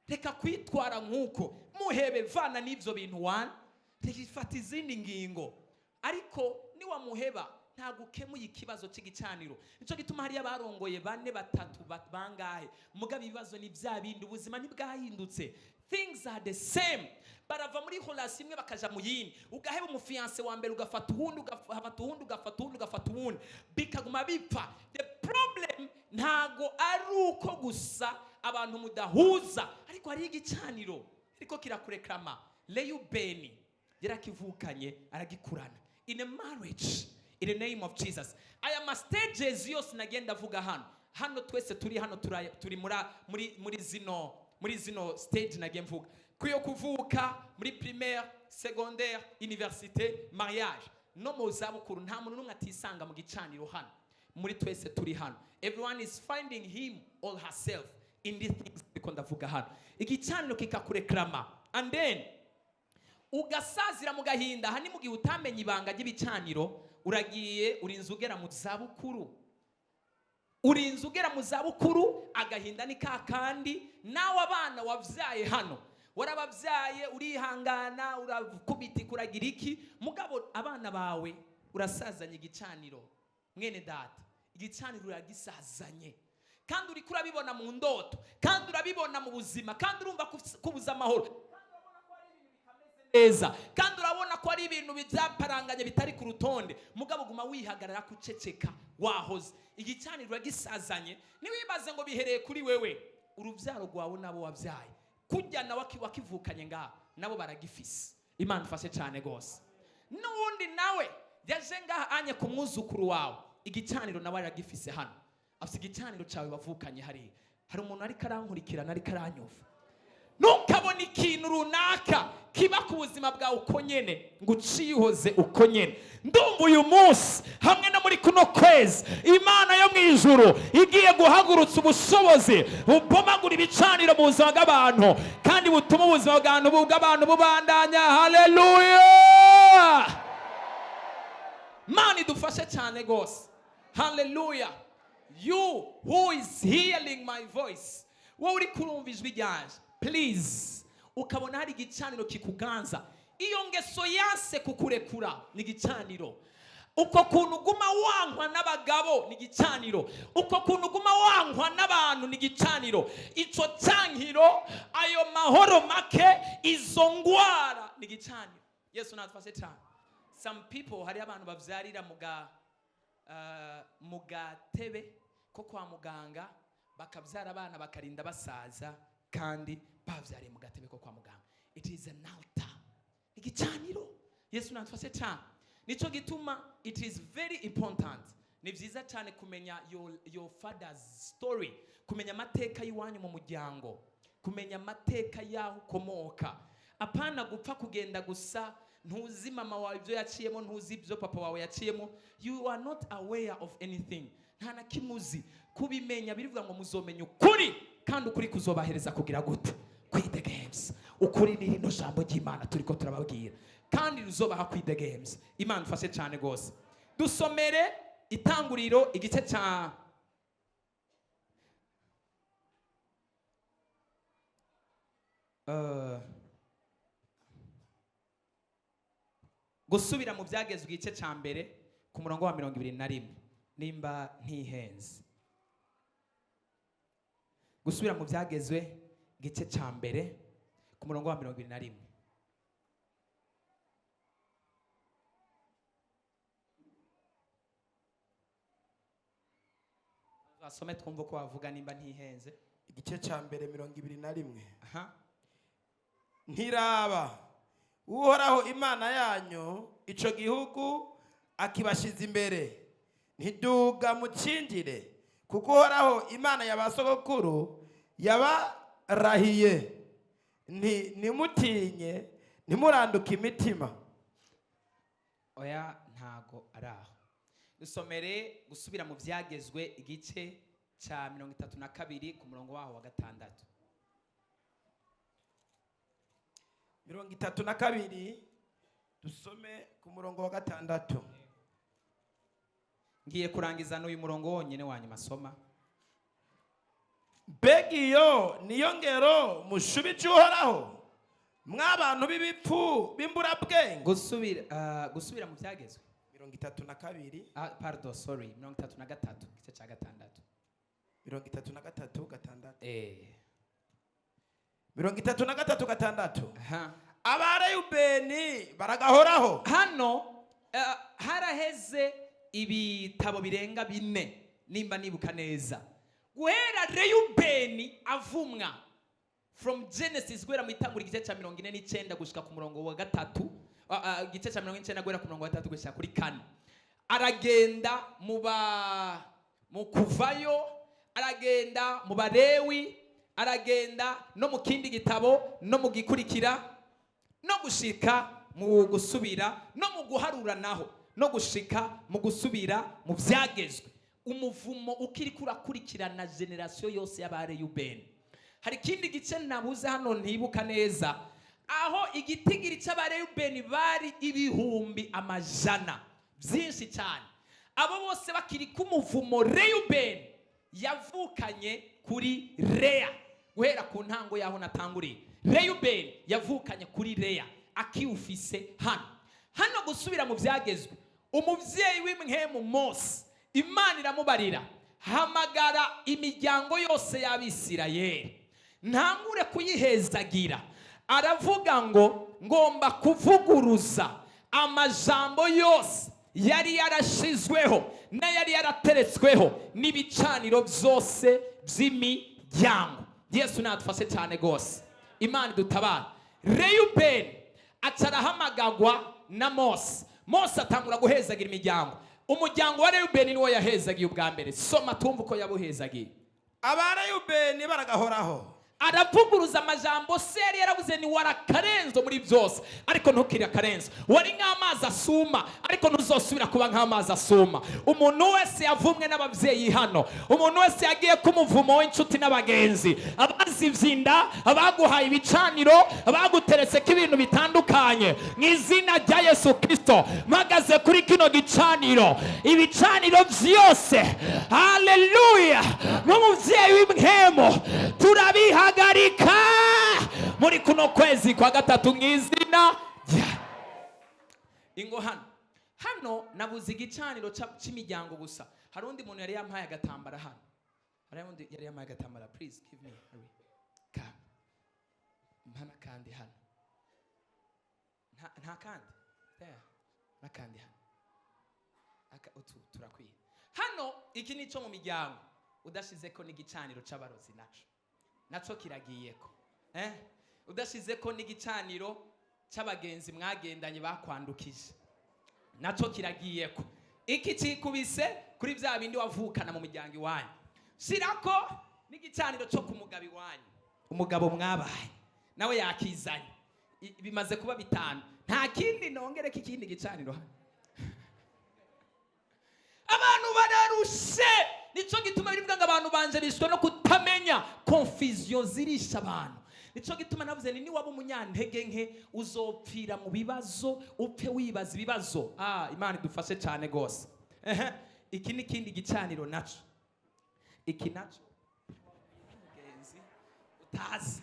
A: Reka kwitwara nk'uko, muhebe, vana n'ibyo bintu wana, reka fata izindi ngingo. Ariko niwamuheba, ntabwo ukemuye ikibazo cy'igicaniro. Nicyo gituma hariyo abarongoye bane, batatu, bangahe, mugabo ibibazo ni bya bindi, ubuzima ntibwahindutse, things are the same. Barava muri relation imwe bakaja mu yindi, ugaheba umufiancé wa mbere, ugafata uwundi, ugafata uwundi, ugafata uwundi, ugafata uwundi, bikaguma bipfa. The problem ntago ari uko gusa abantu mudahuza, ariko hariho igicaniro ariko kirakureklama. Reyubeni yarakivukanye, aragikurana in a marriage. In the name of Jesus, aya ma stages yose nagenda avuga hano, hano twese turi hano, turi muri zino stage nagiye mvuga kuyo: kuvuka, muri primaire, secondaire, université, mariage no mu zabukuru. Nta muntu n'umwe atisanga mu gicaniro hano. Muri twese turi hano, everyone is finding him or herself in these things ndiko ndavuga hano. Igicaniro kikakureklama and then ugasazira mu gahinda. Aha ni mu gihe utamenya ibanga ry'ibicaniro. Uragiye, urinze ugera mu zabukuru, urinze ugera mu zabukuru, agahinda ni ka kandi. Nawe abana wabyaye hano, warababyaye, urihangana, urakubitika, uragira iki, mugabo abana bawe urasazanye igicaniro. Mwene data, igicaniro uragisazanye, kandi uriko urabibona mu ndoto, kandi urabibona mu buzima, kandi urumva kubuza amahoro neza, kandi urabona ko ari ibintu byaparanganye, bitari ku rutonde, mugabo guma wihagarara, kuceceka wahoze. Igicaniro uragisazanye. Ntiwibaze ngo bihereye kuri wewe, urubyaro rwawe nabo wabyaye kujya nawe wakivukanye ngaha, nabo baragifise. Imana ifashe cyane rwose. N'uwundi nawe yaje ngaha anye ku mwuzukuru wawe, igicaniro nawe aragifise hano, afite igicaniro cyawe wavukanye hariya. Hari umuntu ariko arankurikirana, ariko aranyumva. Ukabona ikintu runaka kiba ku buzima bwawe uko nyene, ngo ucihoze uko nyene. Ndumva uyu munsi hamwe no muri kuno kwezi, Imana yo mu ijuru igiye guhagurutsa ubushobozi bubomagura ibicaniro mu buzima bw'abantu, kandi butuma ubuzima bw'abantu bubandanya. Haleluya! Mana idufashe cyane rwose. Haleluya! You who is hearing my voice, wowe uri kurumva ijwi ryanje, please, ukabona hari igicaniro kikuganza, iyo ngeso yanse kukurekura, ni igicaniro. Uko kuntu uguma wankwa n'abagabo ni igicaniro. Uko kuntu uguma wankwa n'abantu ni igicaniro. Ico cyankiro, ayo mahoro make, izo ngwara ni igicaniro. Yesu natufashe cyane. Some people, hari abantu bavyarira mu gatebe ko kwa muganga, bakabyara abana bakarinda basaza kandi bavyariye mu gatebe ko kwa muganga. It is an altar, igicaniro. Yesu natufashe cyane. Nico gituma it is very important, ni byiza cyane kumenya your father's story, kumenya amateka y'iwanyu mu muryango, kumenya amateka y'aho ukomoka. Apana gupfa kugenda gusa ntuzi mama wawe ibyo yaciyemo, ntuzi ibyo papa wawe yaciyemo. You are not aware of anything, nta na kimwe uzi. Kubimenya birivuga ngo muzomenya ukuri, kandi ukuri kuzobahereza kugira gute? Kwidegemvya. Ukuri ni rino jambo ry'Imana turiko turababwira, kandi ruzobaha kwidegemvya. Imana ifashe cyane rwose. Dusomere Itanguriro igice cya Gusubira mu Byagezwe, igice cya mbere, ku murongo wa 21, nimba ntihenze. Gusubira mu Byagezwe, igice cya mbere, ku murongo wa 21. Basome twumve uko bavuga, nimba ntihenze.
C: Igice cya mbere, 21.
A: Aha.
C: Ntiraba, Uhoraho Imana yanyu ico gihugu akibashize imbere. Ntiduga mucingire, kuko Uhoraho Imana ya ba sogokuru yabarahiye. Nti ntimutinye, ntimuranduke imitima.
A: Oya, ntago ari aho. Dusomere Gusubira mu Byagezwe, igice cya 32, ku murongo waho wa gatandatu.
C: 32, dusome ku murongo wa gatandatu.
A: Ngiye kurangiza n'uyu murongo wonyine wa nyuma, soma.
C: Mbega iyo niyo ngero mushubije Uhoraho, mw'abantu b'ibipfu b'imburabwenge?
A: Gusubira mu Byagezwe.
C: 32.
A: Ah, pardon, sorry, 33, igice cya gatandatu.
C: 33, gatandatu. 33, gatandatu.
A: Aha.
C: Abareyubeni baragahoraho.
A: Hano haraheze ibitabo birenga bine, nimba nibuka neza, guhera Reyubeni avumwa, from Genesis, guhera mu Itangura igice cya 49 gushika ku murongo wa gatatu, igice cya 49 guhera ku murongo wa gatatu gushika kuri kane. Aragenda mu Kuvayo, aragenda mu Barewi, aragenda no mu kindi gitabo, no mu gikurikira, no gushika mu Gusubira, no mu Guharura naho, no gushika mu Gusubira mu Byagezwe. Umuvumo ukiri kurakurikirana génération yose y'Abareyubeni. Hari ikindi gice nabuze hano, ntibuka neza, aho igitigiri cy'Abareyubeni bari ibihumbi amajana byinshi cyane. Abo bose bakiri k'umuvumo Reyubeni yavukanye kuri Leya. Guhera ku ntango y'aho natanguriye, Reyubeni yavukanye kuri Leya akiwufise. Hano Gusubira mu Byagezwe, umubyeyi w'imhemu Mose, Imana iramubarira: hamagara imiryango yose y'Abisirayeli, ntangure kuyihezagira. Aravuga ngo ngomba kuvuguruza amajambo yose yari yarashizweho n'ayari yarateretsweho n'ibicaniro byose by'imiryango. Yesu natufashe cyane rwose. Imana idutabara. Reyubeni aca arahamagagwa na Mose. Mose atangura guhezagira imiryango. Umuryango wa Reyubeni niwo yahezagiye ubwa mbere. Soma tumve uko yabuhezagiye.
C: Abareyubeni baragahoraho.
A: Aravuguruza amajambo se yari yaravuze: ni wari akarenzo muri byose, ariko ntukiri akarenzo. Wari nk'amazi asuma, ariko ntuzosubira kuba nk'amazi asuma. Umuntu wese yavumwe n'ababyeyi hano, umuntu wese yagiye ku muvumo w'inshuti n'abagenzi, abazivye inda, abaguhaye ibicaniro, abaguteretse ko ibintu bitandukanye, mu izina rya Yesu Kirisito, mpagaze kuri kino gicaniro, ibicaniro byose, haleluya, nk'umubyeyi w'impwemu turabihagarika muri kuno kwezi kwa gatatu mu izina rya. Ingo hano, hano nabuze igicaniro cy'imiryango gusa. Hari undi muntu yari yampaye agatambara hano, hari undi yari yampaye agatambara. Please give me, hurry, come, mpa n'akandi hano. Nta kandi there, n'akandi hano. Utu turakwiye hano. Iki ni icyo mu miryango, udashizeko n'igicaniro c'abarozi, naco kiragiyeko, eh? Udashizeko n'igicaniro c'abagenzi mwagendanye bakwandukije, naco kiragiyeko. Iki kikubise kuri bya bindi wavukana mu miryango iwanyu. Shirako n'igicaniro cyo ku mugabo iwanyu, umugabo mwabaye nawe yakizanye. Bimaze kuba bitanu. Nta kindi nongereko ikindi gicaniro hano. Abantu bararushe, nico gituma birivuga ngo abantu banje bishwe no kutamenya. Confusion zirisha abantu. Nico gituma navuze ni niwaba umunyantege nke, uzopfira mu bibazo, upfe wibaza ibibazo. Ah, Imana idufashe cyane gose. Ehe, iki ni ikindi gicaniro naco, iki naco mugenzi utazi,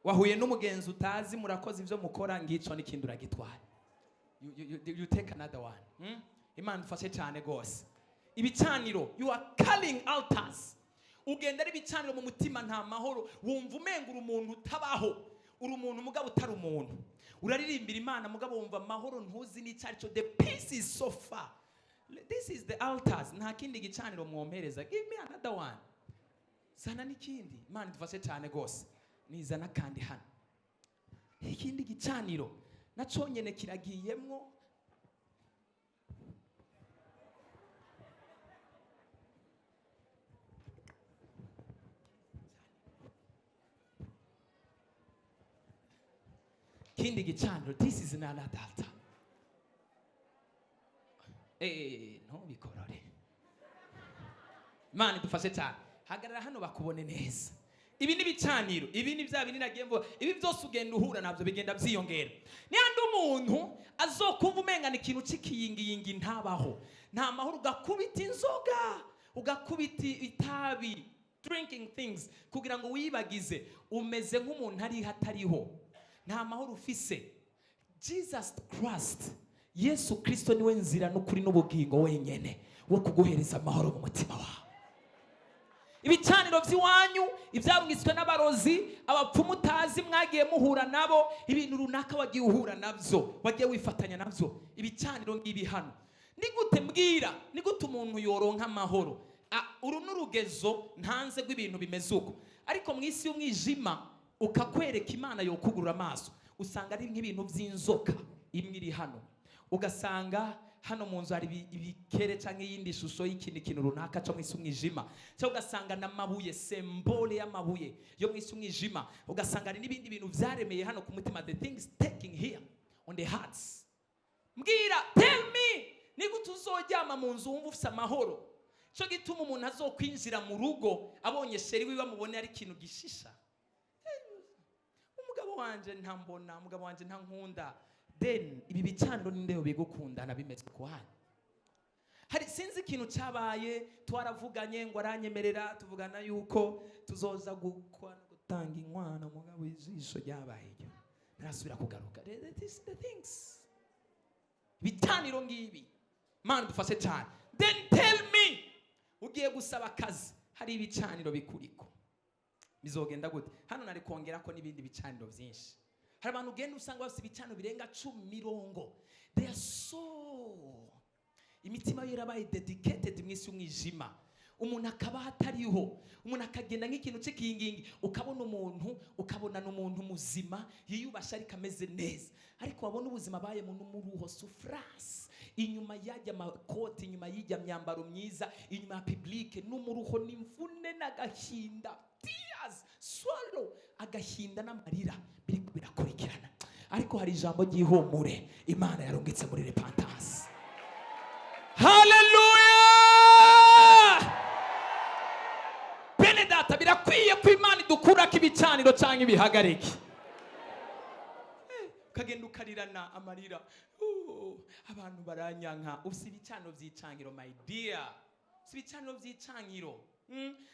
A: wahuye n'umugenzi utazi, murakoze ibyo mukora, ngico n'ikindi uragitwara. You take another one. Imana ifashe cyane gose. Ibicaniro, you are calling altars. Ugenda ari ibicaniro mu mutima, nta mahoro, wumva umenga uri umuntu utabaho, uri umuntu mugabo utari umuntu. Uraririmbira Imana, mugabo wumva amahoro ntuzi n'icyo ari cyo. The peace is so far. This is the altars. Nta kindi gicaniro mwompereza? Give me another one, zana n'ikindi. Imana idufashe cyane gose. Nizana kandi hano ikindi gicaniro, naco nyene kiragiyemwo. Kindi gicaniro, this is another altar. Ntubikorore. Imana idufashe cyane. Hagarara hano bakubone neza. Ibi ni ibicaniro, ibi ni bya bindi nagiye mvuga. Ibi byose ugenda uhura nabyo, bigenda byiyongera. Nihandi umuntu azokumva umengana ikintu c'ikiyingiyingi, ntabaho, nta mahoro, ugakubita inzoga, ugakubita itabi, drinking things kugira ngo wibagize, umeze nk'umuntu ariho atariho, nta mahoro ufise. Jesus Christ, Yesu Kristo, niwe nzira n'ukuri n'ubugingo wenyene wo kuguhereza amahoro mu mutima wawe. Ibicaniro by'iwanyu, ibyarungitswe n'abarozi, abapfumu utazi mwagiye muhura nabo, ibintu runaka wagiye uhura nabyo, wagiye wifatanya nabyo, ibicaniro ngibi hano. Ni gute, mbwira, ni gute umuntu yoronka amahoro? Ah, uru ni urugezo ntanze rw'ibintu bimeze uko, ariko mu isi y'umwijima ukakwereka Imana yokugurura amaso, usanga ari nk'ibintu by'inzoka imwe iri hano, ugasanga hano mu nzu hari ibikere cyangwa iyindi shusho y'ikindi kintu runaka cyo mu isi umwijima, cyangwa ugasanga n'amabuye, symbole y'amabuye yo mu isi umwijima, ugasanga hari n'ibindi bintu byaremeye hano ku mutima, the things taking here on the hearts. Mbwira, tell me, ni gute uzoryama mu nzu wumva ufite amahoro? Cyo gituma umuntu azokwinjira mu rugo abonye chéri wiwe, amubone ari ikintu gishisha: "Umugabo wanje ntambona, umugabo wanje ntankunda." Then ibi bicaniro n'indeho bigukundana bimeze ku hano. Hari sinzi ikintu cyabaye, twaravuganye ngo aranyemerera, tuvugana yuko tuzoza gukwa no gutanga inkwano, mugabo ijisho ryabaye iryo, ntarasubira kugaruka. This is the things, ibicaniro ngibi. Mana dufashe cyane. Then tell me, ugiye gusaba akazi, hari ibicaniro bikuriko, bizogenda gute? Hano nari kongera ko n'ibindi bicaniro byinshi. Hari abantu ugenda usanga bafite ibicaniro birenga 10, 30. They are so, imitima ye yarabaye dedicated mu isi y'umwijima. Umuntu akaba atariho, umuntu akagenda nk'ikintu cy'ikingingi. Ukabona umuntu, ukabona ni umuntu muzima yiyubashye ariko ameze neza, ariko wabona ubuzima abayemo n'umuruho, souffrance inyuma y'ajya amakoti, inyuma y'ijya myambaro myiza, inyuma ya public, n'umuruho n'imvune n'agahinda, tears swallow, agahinda n'amarira biri birakurikirana. Ariko hari ijambo ry'ihumure Imana yarungitse muri repentance. Haleluya! Bene data, birakwiye ko Imana idukurako ibicaniro cyangwa ibihagarike. Ukagenda ukarirana amarira. Abantu baranyanka. Ufite ibicaniro by'icangiro, my dear, ufite ibicaniro by'icangiro.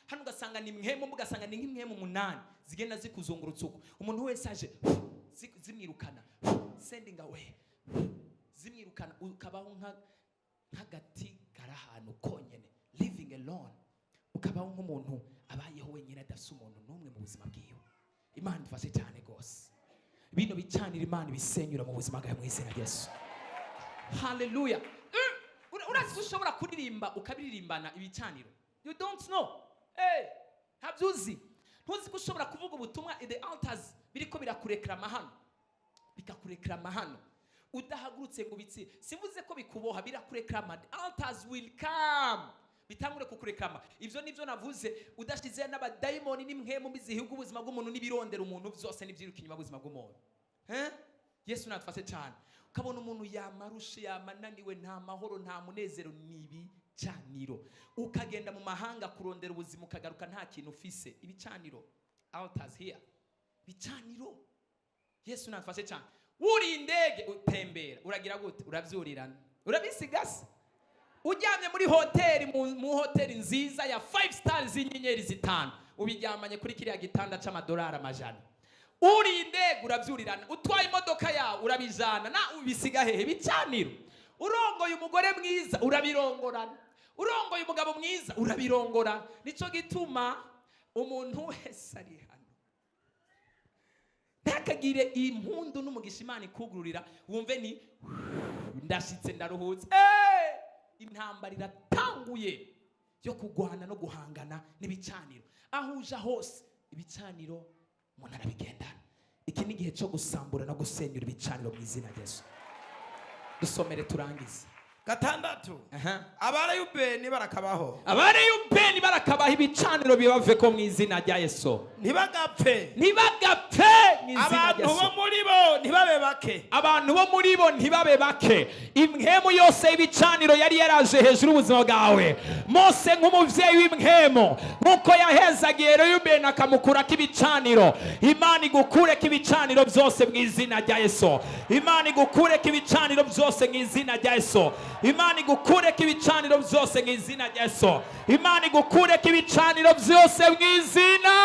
A: Hano ugasanga ni mwemu, ugasanga ni nk'imwemu 8 zigenda zikuzungurutsa uko umuntu wese aje zimwirukana, sending away, zimwirukana. Ukabaho nk'agati kari ahantu konyene, living alone. Ukabaho nk'umuntu abayeho wenyine, adafite umuntu n'umwe mu buzima bwiwe. Imana idufashe cyane rwose. Bino bicanira Imana ibisenyura mu buzima bwawe mu izina rya Yesu. Haleluya! Urazi ko ushobora kuririmba ukabiririmbana ibicaniro? You don't know. Hey, ntabyo uzi. Ntuzi ko ushobora kuvuga ubutumwa, the altars biriko birakurekrama hano, bikakurekrama hano, udahagurutse ngo bitsi. Simvuze ko bikuboha, birakurekrama. The altars will come, bitangure kukurekrama. Ivyo nivyo navuze, udashize n'abadayimoni n'imwemu mbi zihiga ubuzima bw'umuntu n'ibirondera umuntu byose n'ibyiruka inyuma y'ubuzima bw'umuntu. Eh? Yesu natufashe cyane. Ukabona umuntu yamarushe, yamananiwe, nta mahoro, nta munezero, ni ibicaniro. Ukagenda mu mahanga kurondera ubuzima, ukagaruka nta kintu ufise. Ibicaniro, altars here, ibicaniro. Yesu natufashe cyane. Wuriye indege utembera, uragira gute? Urabyurirana, urabisigasa. Uryamye muri hoteli, mu hoteli nziza ya 5 stars, y'inyenyeri 5, ubiryamanye kuri kiriya gitanda c'amadolari amajana. Uriye indege urabyurirana, utwaye imodoka yawe urabijana, na ubisiga hehe? Bicaniro. Urongoye umugore mwiza urabirongorana, urongoye umugabo mwiza urabirongora. Nico gituma umuntu wese ari hano ntakagire impundu n'umugisha Imana ikugururira, wumve ni ndashitse, ndaruhutse. Intambara iratanguye yo kurwana no guhangana n'ibicaniro. Aho uja hose ibicaniro umuntu arabigendana. Iki ni igihe cyo gusambura no gusenyura ibicaniro mu izina rya Yesu. Dusomere turangize.
C: 6.
A: Aha.
C: Abareyubeni barakabaho.
A: Abareyubeni barakabaho. Ibicaniro bibave ko mu izina rya Yesu.
C: Ntibagapfe.
A: Ntibagapfe mu izina rya
C: Abantu
A: Yesu.
C: bo muri bo ntibabe bake.
A: Abantu bo muri bo ntibabe bake. Imhemu yose y'ibicaniro yari yaraje hejuru y'ubuzima bwawe, Mose nk'umubyeyi w'imhemu, nk'uko yahezagiye Reyubeni akamukurako ibicaniro, Imana igukureko ibicaniro byose mu izina rya Yesu. Imana igukureko ibicaniro byose mu izina rya Yesu. Imana igukureko ibicaniro byose mu izina rya Yesu. Imana igukureko ibicaniro byose mu izina.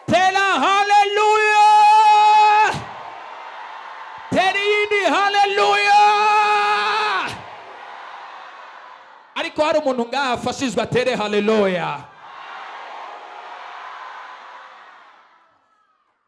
A: Tera haleluya, tera iyindi haleluya. Ariko hari umuntu ngaha afashijwe, atere haleluya.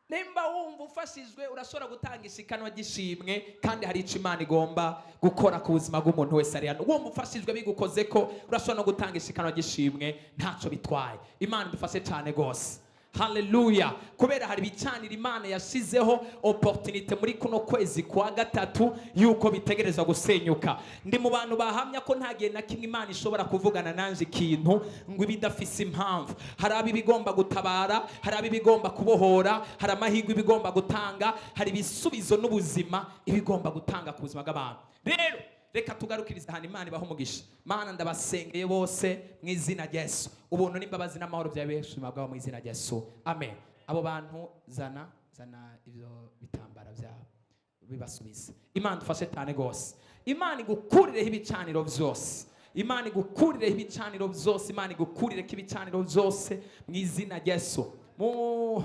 A: Nimba wumva ufashijwe, urashobora gutanga ishikanwa ry'ishimwe, kandi hari icyo Imana igomba gukora ku buzima bw'umuntu wese ari hano. Wumva ufashijwe, bigukoze ko, urashobora no gutanga ishikanwa ry'ishimwe, ntacyo bitwaye. Imana idufashe cyane rwose. Haleluya! Kubera hari ibicaniro Imana yashizeho opportunité muri kuno kwezi kwa gatatu yuko bitegerezwa gusenyuka. Ndi mu bantu bahamya ko nta gihe na kimwe Imana ishobora kuvugana nanje ikintu ngo ibe idafise impamvu. Hari abo ibigomba gutabara, hari abo ibigomba kubohora, hari amahirwe ibigomba gutanga, hari ibisubizo n'ubuzima ibigomba gutanga ku buzima bw'abantu. Rero reka tugarukirize ahantu. Imana ibaho umugisha. Mana, ndabasengeye bose mu izina rya Yesu. Ubuntu n'imbabazi n'amahoro bya benshi ubuzima bwabo mu izina rya Yesu, amen. Abo bantu, zana, zana ibyo bitambara byabo, bibasubize. Imana dufashe cyane rwose. Imana igukurireho ibicaniro byose. Imana igukurireho ibicaniro byose. Imana igukurireho ibicaniro byose mu izina rya Yesu. Mu